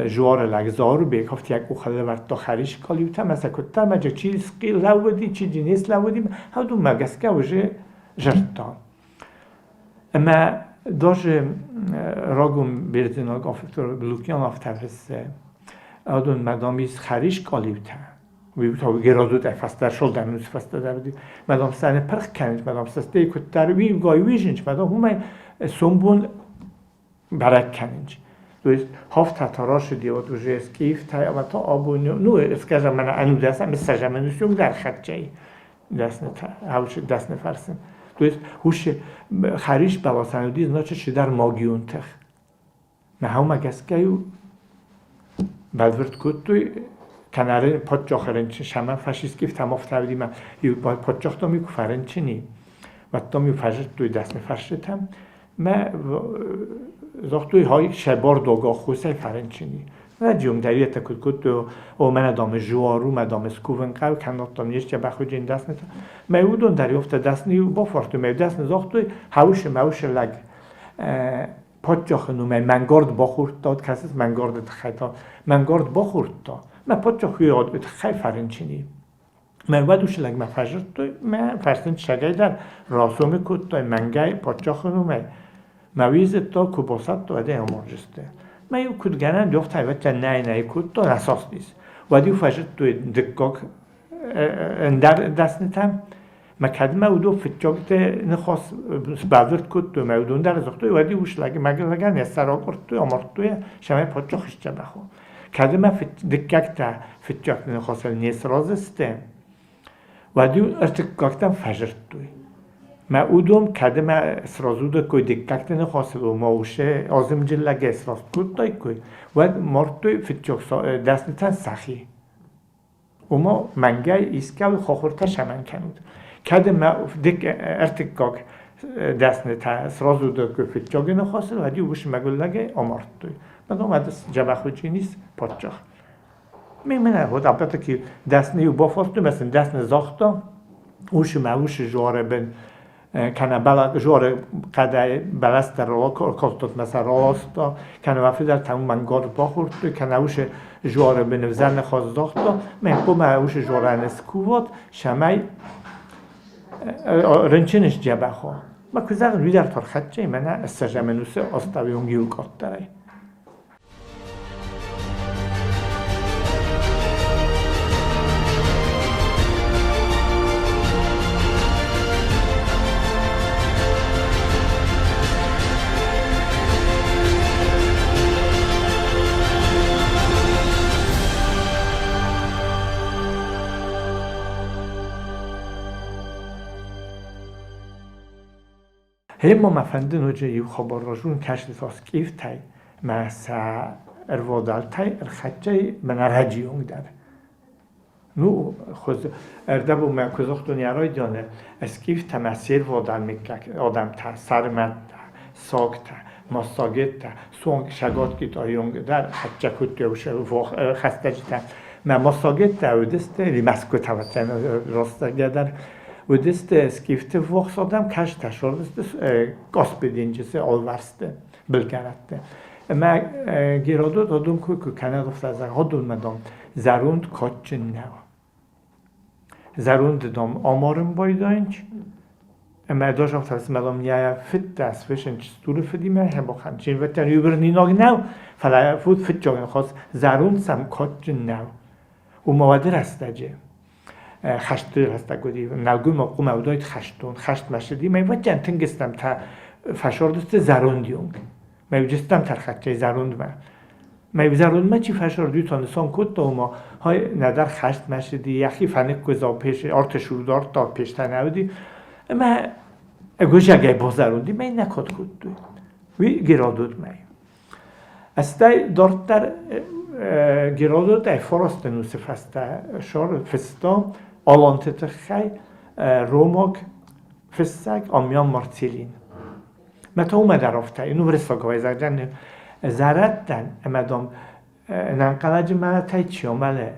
жуары лӕг Заурбек афтӕ къухӕлӕвӕрдта хӕрис къалиутӕ, ӕмӕ сӕ куыдта, ӕмӕ чи лӕууыди, чи не слӕууыди, уыдонмӕ гӕсгӕ уже зардта. Ӕмӕ даже рагон бердзенаг автор Лукьян афтӕ фыссы, адонмӕ, дам, ис хӕрис къалиутӕ. Геродот фӕстӕ шолдан фӕстӕ мадам сӕ пырх кӕнынц, мадам сӕ стӕй куыддӕр уый уизынц, мадам уымӕй сомбон бӕрӕг кӕнынц. То есть хафтата рашиди вот уже скифтӕй ӕмӕ та абон, ну, скажем, мӕнӕ ӕнудӕсӕм, ссӕдзӕм ӕнусы дӕр хӕццӕй дӕснытӕ, дӕсны фӕрсын. То есть уышы хӕрис бӕласӕн уыди, значит, чидӕр магион тых. Мӕ гӕсгӕ-иу бӕлвырд кодтой, кӕнӕ паддзахы рынчын сӕмӕ фашистскифтӕм афтӕ иу паддзӕхтӕм-иу куы фӕрынчын и, уӕд там-иу фӕзыдтой дӕсны фӕрстытӕм, мӕ загътой, хай сӕ бардог аххосӕй фӕрынчын и. Радиом дӕр етӕ куыд кодтой, о, мӕнӕ дам жуар у, мӕ дам скувын хъӕуы, кӕннод дам не сдзӕбӕх уыдзӕн дӕснытӕ. Мӕ уыдон дӕр афтӕ дӕсны-иу бафарстой, мӕ дӕсны загътой, хӕусы мӕусы лӕг паддзахы номӕй мӕнгард бахордта, кӕсыс мӕнгарды тыххӕй та мӕнгард бахордта. Мӕ паддзах уый тыххӕй фӕрынчын и. Мӕ уӕд уыцы лӕгмӕ фӕзырдтой, мӕ фӕрсын сагӕй дӕр расомы кодтой мӕнгӕй паддзахы номӕй. Мӕ уый зыдта, куы басӕттой, уӕд ӕй амардзысты. Мӕ иу куыд гӕнӕн, дохтӕ ӕвӕццӕн нӕй-нӕй кодта, расастис. Уӕд-иу фӕзыдтой дыккаг ӕндӕр дӕснытӕм. Мӕ кӕдмӕ уыдон фыццӕгты ныхас сбӕлвырд кодтой, мӕ уыдон дӕр загътой, уӕд-иу ус лӕгӕн йӕ сӕр акъуырдтой, амардтой йӕ, цӕмӕй паддзах сдзӕбӕх уа. Кӕдмӕ дыккӕгтӕ фыццӕгты ныхасыл не сразы сты, уӕд-иу ӕртыккӕгтӕм фӕзырдтой. Мӕ уыдон кӕдмӕ сразы уыдаккой дыккӕгты ныхасыл, ома усы азымджын лӕгӕй сраст кодтаиккой, уӕд мардтой фыццаг дӕснытӕн сӕхи. Ома мӕнгӕй искӕуыл хахуыртӕ сӕмӕн кӕнут. Кӕд ӕмӕ ӕртыккаг дӕснытӕ сразу дӕр фыццаджы ныхасыл, уӕд-иу ус мӕгуыр амардтой. Потом это джабахуджинис паддзах. Мин вот опять-таки дӕсны-иу бафарстой, мӕ сын дӕсны загъта, усы мӕ усы жуары бын кӕнӕ жуары хъӕдӕй бӕлӕстӕ ракодтот мӕ сӕ раласта, кӕнӕ мӕ фыдӕлтӕ уымӕн гор бахордтой, кӕнӕ усы жуары бын ӕвзӕр ныхас загъта, мӕ хъуамӕ усы жуарӕн скуват, цӕмӕй рынчын сдзӕбӕх уа. Мӕ куы зӕгъын, уый дӕр тӕрхӕтджын, мӕнӕ ссӕдзӕм ӕнусы астӕуы иу къаддӕрӕй. Гъемӕ мӕ фӕнды ноджы иу хабар разон кӕсынц скъифтӕй мӕ сӕ ӕрвадӕлтӕй ӕрхӕццӕ мӕнӕ раджы онг дӕр. Ну, ӕрдӕбон мӕ куы загътон йӕ райдианы, скъифтӕ мӕ се рвадӕл мыггаг адӕмтӕ, сармӕттӕ, сагтӕ, массагеттӕ, суанг сӕгаткитайы онг дӕр хӕццӕ кодтой хӕстӕджытӕ. Мӕ массагеттӕ уыдысты, или Мӕскуы рӕстӕгӕдӕр уыдысты скифты ввахс адӕм, кӕстӕр уыдысты Каспий денджызы алвӕрсты былгӕрӕтты. Ӕмӕ Геродот адон куы кӕнӕд зӕгъодонмӕ дам зӕронд кадджын нӕу. Зӕронд дам амарын байдайынч, ӕмӕ даже афтӕ я фыдтӕ свышен стуры фыдимӕ хӕбохӕн чинвӕттӕн юбернинаг нӕу, фӕлӕ фуд фыццаг ныхас зӕронд сӕм кадджын нӕу. Уымӕ уӕды рӕстӕджы хӕсты рӕстӕг уыди, нӕлгоймаг хъуымӕ уыдаид хӕстон, хӕстмӕ ссыди, мӕ вӕттӕн тынг стӕмтӕ фӕсордысты зӕронд онг. Мӕ уыдыстӕм тӕрхӕттӕй зӕрондмӕ. Мӕ зӕрондмӕ чи фӕсорд, уый та нысан кодта, ома хай нӕдӕр хӕстмӕ ссыди, йӕхи фӕныкгуызау пеш, арты сур дардта, пештӕ нӕ уыди. Ӕмӕ ӕгуызӕгӕй базӕронд и, мӕ нӕ код кодтой. Уый Геродотмӕ. Стӕй дарддӕр Геродот ӕй фарастын уыцы фӕстӕ фыста аланты тыххӕй ромаг фыссӕг Аммиан Марцелин. Mert ha уымӕ дӕр афтӕ, ну высокого зӕгъдзӕн зӕрӕдтӕн ӕмӕ дам ӕнӕнхъӕлӕджы мӕлӕтӕй чи амӕлы,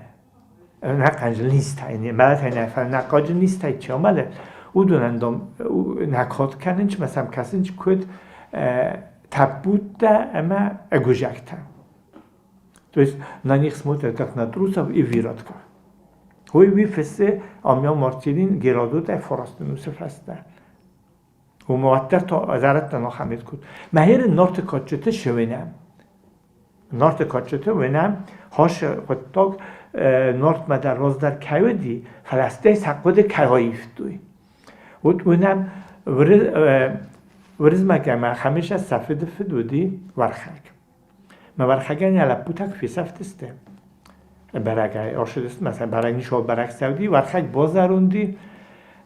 ӕнӕхъӕнджы низтӕй, мӕлӕтӕй нӕ, фӕлӕ ӕнӕхъӕнджы низтӕй чи амӕлы, уыдонӕн дам нӕ кад кӕнынч, мӕ сӕм кӕсынч куыд тӕппудтӕ ӕмӕ ӕгуызӕгтӕ. То есть на них смотрят как на трусов и выродков. Уый уый фыссы Аммиан Марцелин Геродотӕй фарастын уыцы фӕстӕ. Уымӕ уӕддӕр та зӕрӕдтӕн ахӕм куыд. Мӕхеры Нарты кадджыты сывынӕм. Нарты кадджыты уынӕм хасы хъуыддаг Нартмӕ дӕр раздӕр кӕй уыди, фӕлӕ стӕй сӕ хъуыды кӕй аивтой. Уыд уынӕм Уырызмӕг ӕмӕ Хӕмыцӕн сӕ фыды фыд уыди Уӕрхӕг. Мӕ Уӕрхӕгӕн йӕ лӕппутӕ куы фесӕфтысты, бӕрӕгӕй ӕрцыдысты, мӕ сӕ бӕрӕг ничиуал бӕрӕг цӕуди, Уӕрхӕг базӕронди,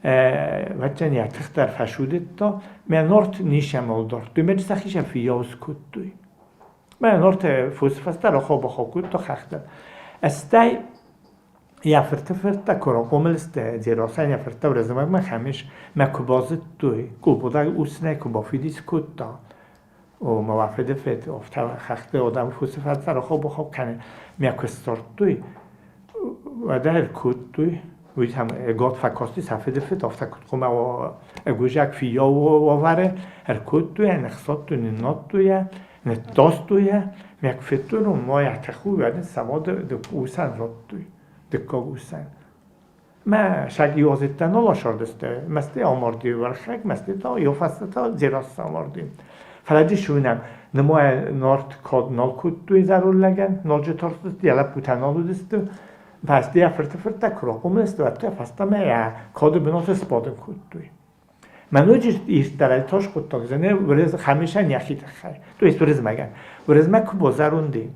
вӕццӕн йӕ тых дӕр фӕсудыдта, мӕ Нарт ничӕмал дардтой, мӕ сӕхицӕн фыййау скодтой. Мӕ Нарт фосы фӕстӕ рахау-бахау кодта хӕхтӕн. Стӕй йӕ фырты фырттӕ куы рахъомыл сты, Дзерассӕн йӕ фырттӕ Уырызмӕгмӕ Хӕмыц мӕ куы базыдтой, къулбадаг ус нӕ куы бафидис кодта, О, мӕ фыды фыд, афтӕ хӕхты адӕм фосы фӕдзӕ рахау-бахау кӕны. Мӕ куы сдзырдтой, уӕд ӕркодтой, уый там год фӕкасти сӕ фыды фыд, афтӕ куыд хъуамӕ ӕгуызӕг фыййау уавӕры ӕркодтой, ныхсадтой, ныннадтой йӕ, ныттастой йӕ. Мӕ куы федтой, ма йӕ тыхы уӕд ын сӕ мады усӕн радтой, дыккаг усӕн. Мӕ саг иозеттӕ ноласардысты, мӕсты амарди уӕрхӕг, мӕсты та йо фӕстӕ та Дзерассӕ амарди. Фӕлӕ дис уынӕм, нымайӕ Нарт кад нал кодтой зӕронд лӕгӕн, ноджы тарстысты, йӕ лӕппутӕ нал уыдысты. Фӕсте йӕ фырты фырттӕ куы рахъомыл сты, уӕд та фӕстӕмӕ йӕ кады бынаты сбадын кодтой. Мӕ ноджы ирддӕрӕй тас хъуыддаг зыны Уырыз Хӕмыцӕн йӕхи тыххӕй, то есть Уырызмӕгӕн. Уырызмӕг куы базӕронд и,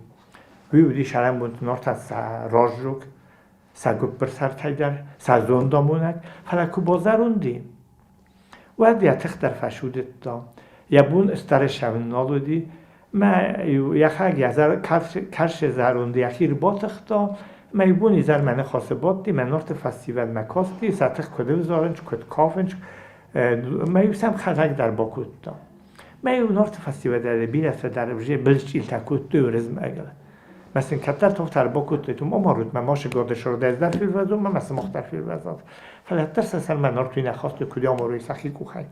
уый уыди сӕрӕнбонты Нартӕн сӕ раздзог, сӕ гуыппырсартӕй дӕр, сӕ зондамонӕг, фӕлӕ куы базӕронд и, уӕд йӕ тых дӕр фӕсудыдта. Йӕ бон стӕры сӕвын нал уыди, мӕ йӕхӕг йӕ кӕрцы зӕронд йӕхи рбатыхта, мӕ иу бон изӕрмӕ ныхасы бадти, мӕ Нарты фӕсивӕдмӕ касти, сӕ тых куыд ӕвзарынц, куыд кафынц, мӕ-иу сӕм хӕрӕг дӕр бакодта. Мӕ-иу Нарты фӕсивӕдӕй бирӕтӕ дӕр былысчъилтӕ кодтой Уырызмӕгыл. Мӕ сын кӕддӕр тохтӕ ӕрбакодтой, ма марут мӕ масыгады сырдӕй дӕр фервӕзон, мӕ сымах дӕр фервӕзат. Фӕлӕ ӕддӕр сӕ сӕрмӕ Нарт уый нӕ хастой, куыд амарой сӕхи къухӕй.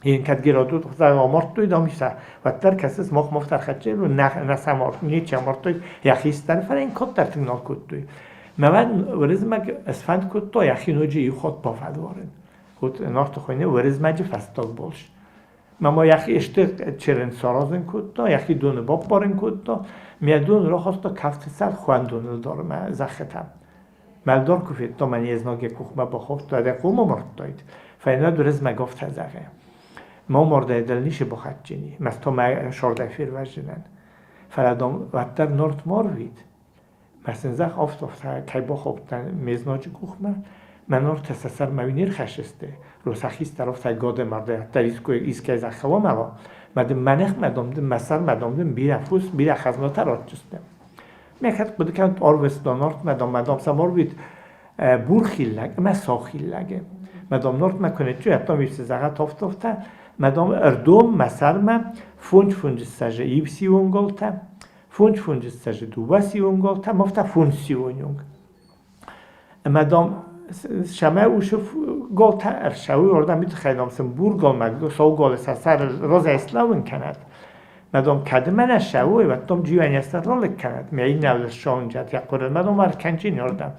Ин кӕд Геродот амардтой, дам сӕ, уӕддӕр кӕсыс, мах мах дӕр хӕццӕ нӕ сӕ ничи амардтой, йӕхи стӕр, фӕлӕ йын коддӕр тынг нал кодтой. Мӕ уӕд Уырызмӕг сфӕнд кодта йӕхи ноджы иу хатт бафӕлварын. Вот Нарты хуыйны Уырызмӕджы фӕстаг балц. Мама йӕхи стыр чырын саразын кодта, йӕхи доны баппарын кодта. Мӕ дон рахаста кӕфты сӕр Хуӕндоны лдармӕ зӕххытӕм. Мӕ лдар куы федта, мӕ не знаг йӕ къухмӕ бахаудта, дӕ къом амардтаид. Фӕйнӕ Уырызмӕг афтӕ зӕгъы: Ма мардӕй дӕл ницы бахатджыни, мӕ та мӕ сардӕй фервӕзджынӕн. Фӕлӕ, дам, уӕддӕр Нарт ма рвит. Мӕ сын зӕгъ, афтӕ кӕй бахаудтӕн ме знаджы къухмӕ, мӕ Нартӕ сӕ сӕрмӕ не рхӕссысты, Росахистӕр афтӕ гады мардӕй ӕддӕр искӕй зӕххыл амӕла, мӕ дын мӕ ныхмӕ, дам дын мӕ сӕрмӕ, дам дын бирӕ фос, бирӕ хӕзнатӕ ратдзысты. Мӕ кӕд хъуыды кӕнут арвыста Нартмӕ, дам, мӕ дам сӕм арвит бурхиллӕг ӕмӕ саухиллӕг. Мӕ дам Нартмӕ куы ныццу, дам ис зӕгъӕт афтӕ, мӕ дам ӕрдом мӕ сӕрмӕ фондз фунджыссӕджы ивсион голтӕ. Фунт-фунтсцӕжы дыууӕ сион голтӕ, мофта фунт сионюнг. Ӕмӕ дам сӕмӕ усы голтӕ ӕрсӕуы ордӕм тыххӕй дам сын бур голмӕ сау голы сӕ сӕрыл розӕй слӕууын кӕнӕд. Мӕ дам кӕд мӕ нӕ сӕуой, уӕд дам джиуӕн ролик кӕнӕд, мӕ иннӕ ссаунджат йӕ хъуырыл, мӕ дам ӕркӕнджын ордӕм.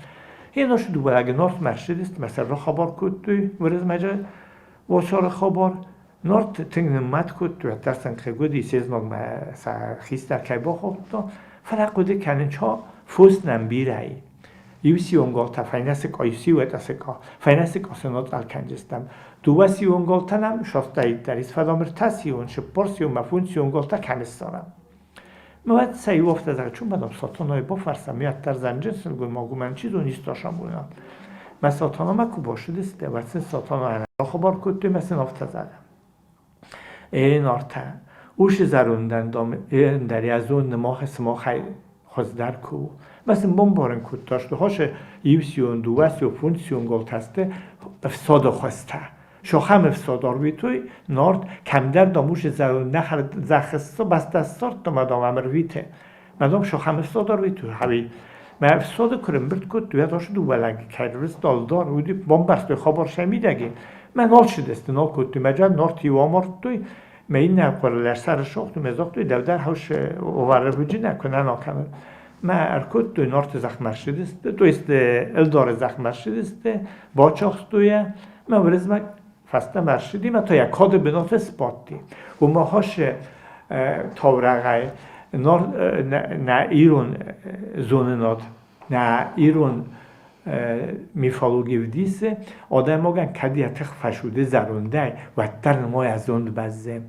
Én os дыууӕ Нортмӕ ссыдысты, мӕ сӕ рахабар кодтой Уырызмӕджы Осоры хабар. Нарт тынг ныммӕт кодтой, уӕддӕр сын хъыг уыди, се знагмӕ сӕ хистӕр кӕй бахаудта. Фӕлӕ хъуыды кӕнын, ча фос нӕм бирӕ и. Иу сион галтӕ фӕйнӕ сыкъа, иу сиуӕтӕ сыкъа, фӕйнӕ сыкъа сын ацъӕл кӕндзыстӕм. Дыууӕ сион галтӕ нӕм састаиддӕр ис, фӕлӕ мыр сион, цыппар сион мӕ фондз сион галтӕ кӕм ссарӕм? Мӕ сӕ иу афтӕ зӕгъы, чумӕ дам Сатанайы бафӕрсӕм, уӕддӕр зӕнджын сылгоймаг у, мӕн чи зоны исты асамона. Мӕ Сатанамӕ куы бацыдысты, уӕд сын Сатанайӕн рахабар кодтой мӕ сын афтӕ зӕгъы: Эй, Нартӕ, уыцы зӕрондӕн дам ӕндӕр йӕ зонд нымахы сымахӕй хуыздӕр куы у. Мӕ сын бамбарын кодта, что хосы иу сион, дыууӕ сион, фондз сион голтӕ сты ӕфсады хуызтӕ. Сохӕм ӕфсад арвитой, Нарт кӕмдӕр дам усы зӕронд зӕххы бӕстӕ ссардта мӕ дам ӕм ӕрвиты. Мӕ дам Сохӕм ӕфсад арвитой, хӕви. Мӕ ӕфсады куы рымбырд кодтой, уӕд ацы дыууӕ лӕги кӕй рывыста ӕлдар, уыди бамбӕрстой хабар сӕ мидӕги. Мӕ нал цыдысты, нал кодтой. Мӕ джа Нарт иу амардтой, мӕ иннӕ хъуырыл ӕрсӕрысагътой, мӕ загътой, дӕу дӕр хӕс овары хуыджынӕ куы нӕ накӕнын. Мӕ ӕркодтой Нарты зӕхмӕ ссыдысты, то есть ӕлдары зӕхмӕ ссыдысты, бачахстой йӕ. Мӕ Уырызмӕг фӕстӕмӕ ӕрцыди мӕ та йӕ кады бынаты сбадти. Уымӕ хӕссы таурӕгъӕй нӕ ирон зонынад, нӕ ирон мифологи вдисы, адӕймагӕн кӕд йӕ тых фӕсуды зӕрондӕй, уӕддӕр нымайа зонд бӕззы.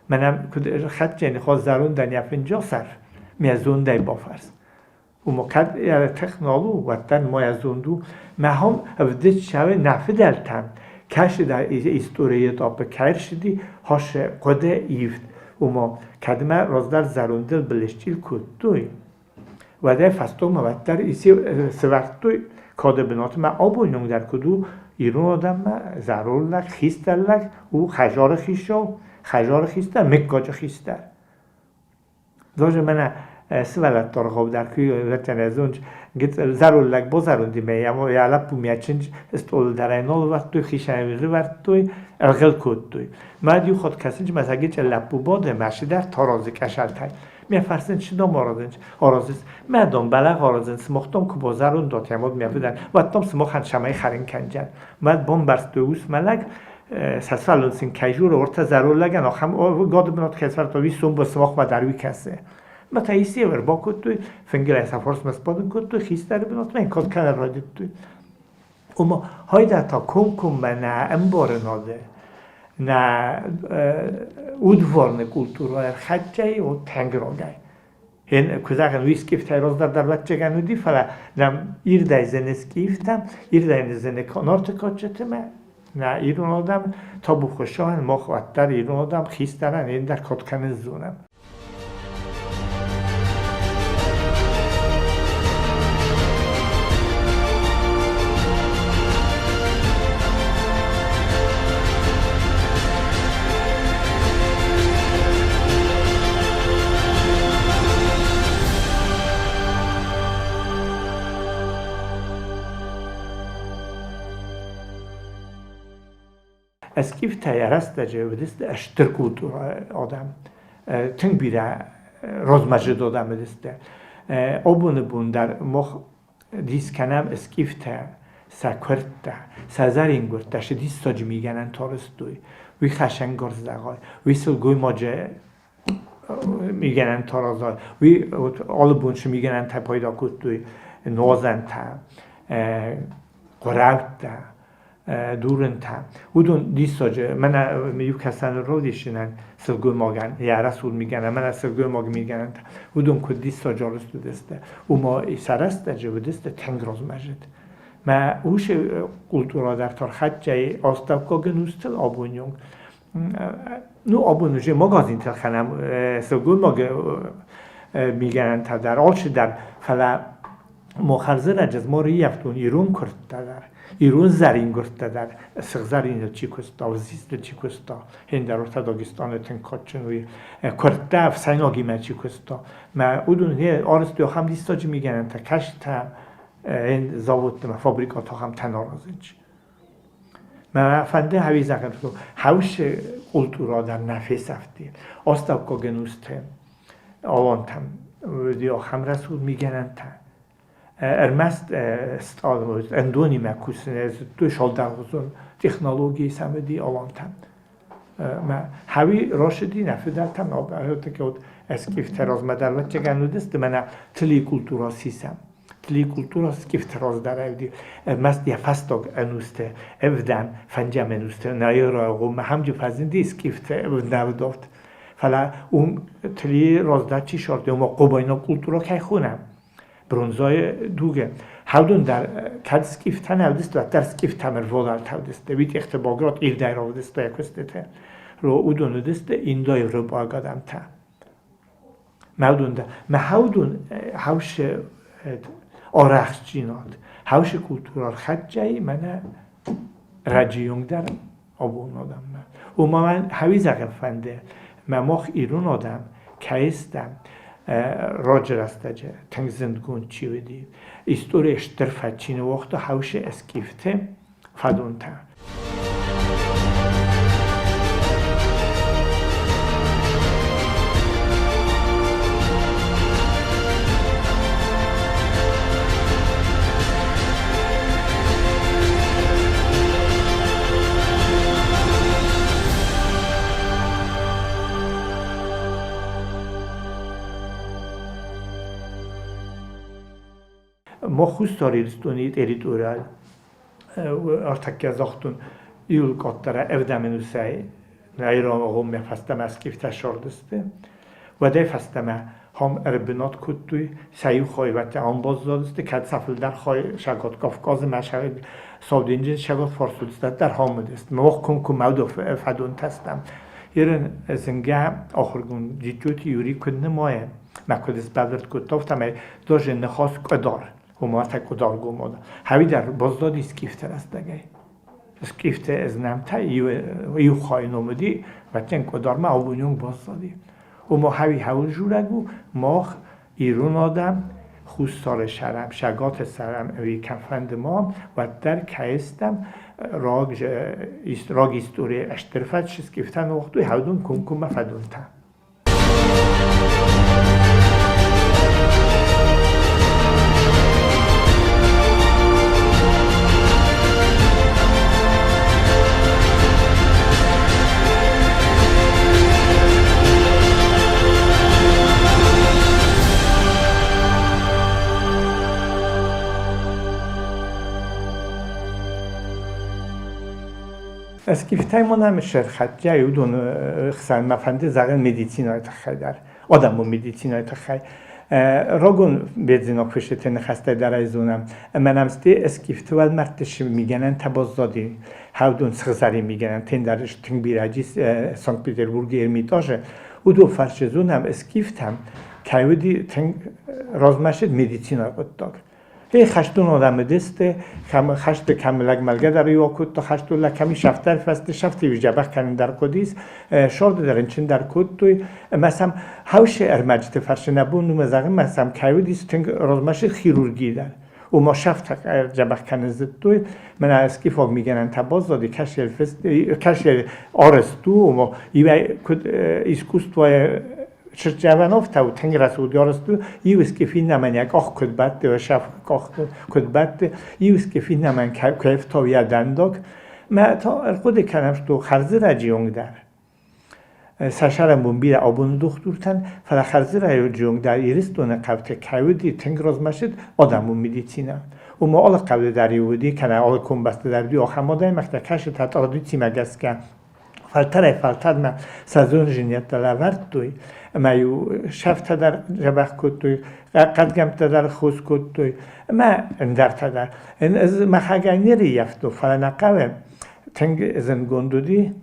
Мӕнӕ куыд хӕццӕ ныхас зӕрондӕн йӕ фынджы сӕр, мӕ зондӕй бафӕрс. Уымӕ кӕд йӕ тых нал у, уӕддӕр ма йӕ зонд у. Мӕ хом ӕвдыст цӕуы нӕ фыдӕлтӕм, кӕсы историйы этапы кӕй ӕрцыди, хӕссы хъуыды ивд. Ома, кӕдмӕ раздӕр зӕрондыл былысчъил кодтой, уӕдӕй фӕстагмӕ уӕддӕр сӕвӕрдтой кады бынатмӕ абоны онг дӕр куыд у ирон адӕммӕ зӕронд лӕг, хистӕр лӕг у хӕдзары хицау, хӕдзары хистӕр, мыггаджы хистӕр. Зоже мӕнӕ сывӕллӕтты аргъау дӕр куы ветеринарзон зӕронд лӕг базӕронд и мӕ йӕ лӕппу мӕ чындз стъолы дӕр ӕй нал ӕвӕрдтой, хицӕнӕй лӕвӕрдтой, ӕргъӕл кодтой. Мад иу хатт кӕсынч мӕ сӕ гыццыл лӕппу бады, мӕ цыдӕр таразы къӕсӕлтӕй. Мӕ фӕрсынч цы дам аразынч? Аразынц. Мӕ дам бӕлӕгъ аразын, сымах дам куы базӕронд уат, йӕ мад мӕ фыдӕн, уӕд дам сымахӕн цӕмӕй хӕрын кӕндзӕн. Мад бамбӕрстой ус мӕ лӕг, сӕ сывӕллон сын кӕй дзуры, ортӕ зӕронд лӕгӕн ахӕм гады бынат кӕй сӕвӕрдта, уый сомбон сымахмӕ дӕр уый кӕсы. Мӕ та исеу ӕрбакодтой, фынгыл ӕй сӕ фарсмӕ сбадын кодтой, хистӕры бынатмӕ йын кад кӕнын райдыдтой. Ома хайда та комкоммӕ нӕ ӕмбарынады, нӕ удварны культурӕ ӕрхӕццӕ у тӕнграгӕй. Én куы зӕгъын, уый скифтӕй раздӕр дӕр ӕвӕццӕгӕн уыди, фӕлӕ нӕм ирдӕй зыны скифтӕм, ирдӕй зыны Нарты кадджытимӕ, нӕ ирон адӕм табу Хуыцауӕн, мах уӕддӕр ирон адӕм хистӕрӕн ӕндӕр кад кӕнын зонӕм. Скифтӕ йӕ рӕстӕджы уыдысты стыр культурӕ адӕм, тынг бирӕ размӕдзыд адӕм уыдысты. Абоны бон дӕр мах дис кӕнӕм скифтӕ сӕ куырдтӕ, сӕ зӕрингуырдтӕ цы диссаджы мигӕнӕн тарыстой, уый хӕсӕнгарз зӕгъай, уый сылгоймаджы мигӕнӕнтӕ аразай, уый алы бон цы мигӕнӕнтӕ пайда кодтой, нуазӕнтӕ, хъуырӕуттӕ, дурынтӕ. Уыдон диссаджы, мӕнӕ иу кӕсӕны равдисынӕн сылгоймагӕн, йӕ рӕсугъд мигӕнӕн, мӕнӕ сылгоймаг мигӕнӕнтӕ, уыдон куыд диссаджы арӕзт уыдысты, уымӕ сӕ рӕстӕджы уыдысты тынг размӕзыд. Мӕ уыцы культурӕ дӕр тархӕдтӕй астӕуккаг ӕнустыл абоны онг. Ну, абон уже магазинтыл кӕнӕм сылгоймаг мигӕнӕнтӕ дӕр, алчидӕр, фӕлӕ Мо хӕрзӕрӕджы мо рыййӕфтон ирон куырдтӕ дӕр, ирон зӕрингуырдтӕ дӕр, сыгъзӕриныл чи куыста, ӕвзистыл чи куыста, ӕндӕр ортӕ Дагестаны тынг кадджын уый, куырдтӕ ӕфсӕйнагимӕ чи куыста. Мӕ уыдон не арӕзтой ахӕм диссаджы мигӕнӕнтӕ, кӕстӕ заводты мӕ фабрикаты ахӕмтӕ аразынц. Мӕ фӕнды хӕуи зӕгъын, хӕусы культура дӕр нӕ фесӕфти. Астӕуккаг ӕнустӕ алантӕм уыди ахӕм рӕсугъд мигӕнӕнтӕ. Ӕрмӕст ӕндонимӕ кусын зыдтой салдӕгъуызон технологийы сӕм уыди алантӕм. Мӕ хӕуи росыди нӕ фыдӕлтӕм вот скифтӕ размӕ дӕр ӕвӕццӕгӕн уыдысты, мӕнӕ тылийы культура сисӕм. Тли культура скифты раздӕр ӕрмӕст йӕ фӕстаг ӕнусты, ӕвдӕм, фӕндзӕм ӕнусты нӕ агъоммӕ хӕмджы фӕзынди скифты ӕвдӕвдовт. Фӕлӕ уым Тлийы раздӕр чи сардтой, ома хъобайнаг культура кӕй хонӕм, бронзӕйы дугы. Хӕвдон дӕр кӕд скифтӕ нӕ уыдысты, уӕддӕр скифтӕм ӕрвадӕлтӕ уыдысты. Уитъехты Баграт ирдӕй равдыста йӕ куыстытӕ. Уыдон уыдысты индоевропаг адӕмтӕ. Мӕудун мӕ хӕудун хӕусы арӕхстдзинад, хӕусы культура ӕрхӕццӕй мӕнӕ раджыйонг дӕр абон адӕммӕ. Уымӕ мӕн хӕуи зӕгъын фӕнды, мӕ мах ирон адӕм кӕй стӕм, раджы рӕстӕджы тынг зындгонд чи уыди, историйы стыр фӕд чи ныууагъта хӕусы скифты фӕдонтӕ. Мах Хуссар Иристони территорийӕй ӕртӕккӕ загътон, июль къаддӕр ӕвдӕм ӕнусӕй нӕ фӕстӕмӕ скифтӕ ссардысты. Уӕдӕй фӕстӕмӕ хам ӕрбынат кодтой, сӕ иу хайвӕттӕ ам баззадысты, кӕд сӕ фылдӕр хай Сӕгат Кавказы мӕ Сау денджыз Сӕгат фарс уыдысты, дӕр хам уыдысты. Мах комкоммӕ фӕдонтӕ стӕм. Ирын зынгӕ ахуыргонд Джиджджоты Юрий куыд нымайы, мӕ куыд сбӕлвырд кодта, афтӕмӕй даже ныхас къуыдар, ома та къуыдаргомад. Хӕуи дӕр баззади скифты рӕстӕгӕй. Скифты знӕмтӕ иу хайы ном уыди, вӕццӕн къуыдармӕ абоньонг баззади. Ома хӕуи хӕуыл журӕг у, мах ирон адӕм Хуссары сӕрӕм, Сӕгаты сӕрӕм ӕви кӕмфӕнды ма, уӕддӕр кӕй стӕм, раг, раг историйы стыр фӕд скифтӕн уагътой, хӕудон комкоммӕ фӕдонтӕ. Скифтӕй ма нӕм сӕрхӕццӕ уыдоны хсӕн мӕ фӕнды зӕгъын медицинӕйы тыххӕй дӕр, адӕмон медицинӕйы тыххӕй. Рагон бедзинаг фыстыты ныхӕстӕ дӕр ӕй зонӕм. Ӕмӕ нӕм сты скифты уӕлмӕрдты мигӕнӕнтӕ баззади. Хӕвдон сыгъзӕрин мигӕнӕнтӕ дӕр тынг бирӕ ис Санкт-Петербургы Эрмитажы. Уыдон фӕрцы зонӕм скифтӕм кӕй уыди тынг размӕцыд медицинӕйы хъуыддаг. Эй, хӕстон адӕм уыдысты, хӕсты кӕм лӕг мӕлгӕ дӕр иу акодта, хӕстон лӕг кӕм ис, афтӕ фӕсты сӕфты иу дзӕбӕх кӕнын дӕр хъуыдис, сорды дӕр рынчын дӕр кодтой. Ӕмӕ сӕм хӕусы ӕрмӕджыты фӕрцы нӕ бон у зӕгъын, ӕмӕ сӕм кӕй уыдис тынг размӕцыд хирурги дӕр. Ома сӕфтӕ дзӕбӕх кӕнын зыдтой. Мӕнӕ скифаг мигӕнӕнтӕ баззади, кӕсел арӕзт у, ома иуӕй куыд искусствойы Чырчавановтау тынг рӕсугъд арӕзт у. Иу скиф иннӕмӕн йӕ къах куыд бӕтты, йӕ сӕф къах куыд бӕтты, иу скиф иннӕмӕн куы ӕфтауы йӕ дӕндаг. Мӕ та ӕрхъуыды кӕнӕм, что хӕрзрӕджы онг дӕр сӕ сӕрӕнбон бирӕ абоны дохтыртӕн, фӕлӕ хӕрзрӕджы онг дӕр Ирыстоны хъӕуты кӕй уыди тынг размӕцыд адӕмон медицинӕ. Уымӕ алы хъӕуы дӕр уыди, кӕнӕ алы комбӕсты дӕр уыди ахӕм адӕймӕгтӕ, кӕцытӕ традицимӕ гӕсгӕ фӕлтӕрӕй-фӕлтӕрмӕ сӕ зондзинӕдтӕ лӕвӕрдтой ӕмӕ-иу сӕфтӕ дӕр дзӕбӕх кодтой, хъӕдгӕмттӕ дӕр хос кодтой ӕмӕ ӕндӕртӕ дӕр. Ӕз мӕхӕгӕй не рыййӕфтон, фӕлӕ нӕ хъӕуы тынг зындгонд уыди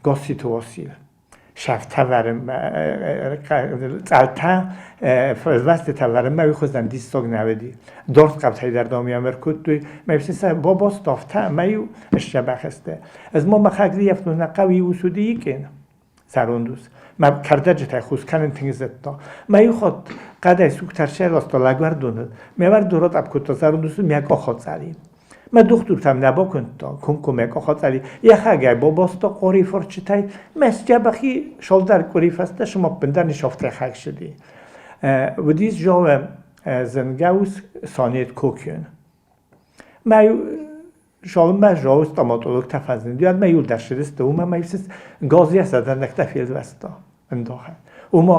Госситы Уасил. Сӕфтӕвӕрынмӕ, цъӕлтӕ фӕлвӕстытӕ вӕрынмӕ уый хуызӕн диссаг нӕ уыди. Дорт хъӕутӕй дӕр дам ӕм ӕркодтой, мӕ сӕ бабаставтӕ ӕмӕ-иу сдзӕбӕх сты. Ӕз ма мӕхӕг рийӕфтон нӕ хъӕуы ус уыди икъен, зӕронд ус. Мӕ кӕрдӕджытӕй хус кӕнын тынг зыдта. Мӕ иу хатт хъӕдӕй сугтӕ рсӕласта лӕгуӕрдоныл. Мӕ уӕрдон ратъӕпп кодта зӕронд усы мӕ къахацъӕли. Мӕ дохтуртӕм нӕ бакундта, комкоммӕ къахацъӕли йӕхӕгӕй бабаста къори фӕрчытӕй, мӕ сдзӕбӕхи цалдӕр къуыри фӕстӕ сыма ӕппындӕр не сӕфтӕй хӕссыди. Уыдис зӕгъӕм зынгӕ ус Сонет Кокион. Мӕ Салынмӕ зӕгъы стоматологтӕ фӕзынди, уӕдмӕ иу дӕр ссыдысты, уымӕ мӕ ис газы сӕдӕнӕгтӕ фелвӕста ӕндахӕн. Уымӕ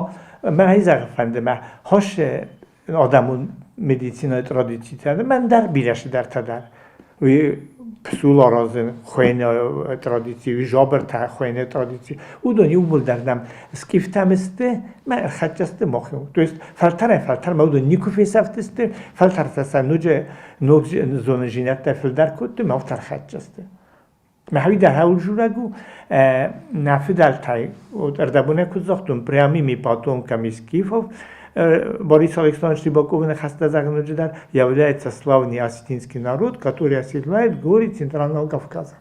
мӕ зӕгъы фӕнды мӕ хос адӕмон медицинӕйы традицитӕ, мӕн дӕр бирӕ цыдӕртӕ дӕр. Уый псул аразын хуыйны традици, уый жабыртӕ хуыйны традици. Уыдон иууылдӕр нӕм скифтӕм сты, мӕ ӕрхӕццӕ сты махмӕ. То есть фӕлтӕрӕй-фӕлтӕрмӕ уыдон никуы фесӕфтысты, фӕлтӕртӕ сӕ ноджы ног зонындзинӕдтӕ фылдӕр кодтой, мӕ афтӕ ӕрхӕццӕ сты. Мӕхи дӕр дзурӕг у, нӕ фыдӕлтӕй ӕрдӕбонӕй куыд загътон, прямыми потомками скифов Борис Александрович Рыбаковы ныхӕстӕ зӕгъын дӕр является славный осетинский народ, который оседлает горы Центрального Кавказа.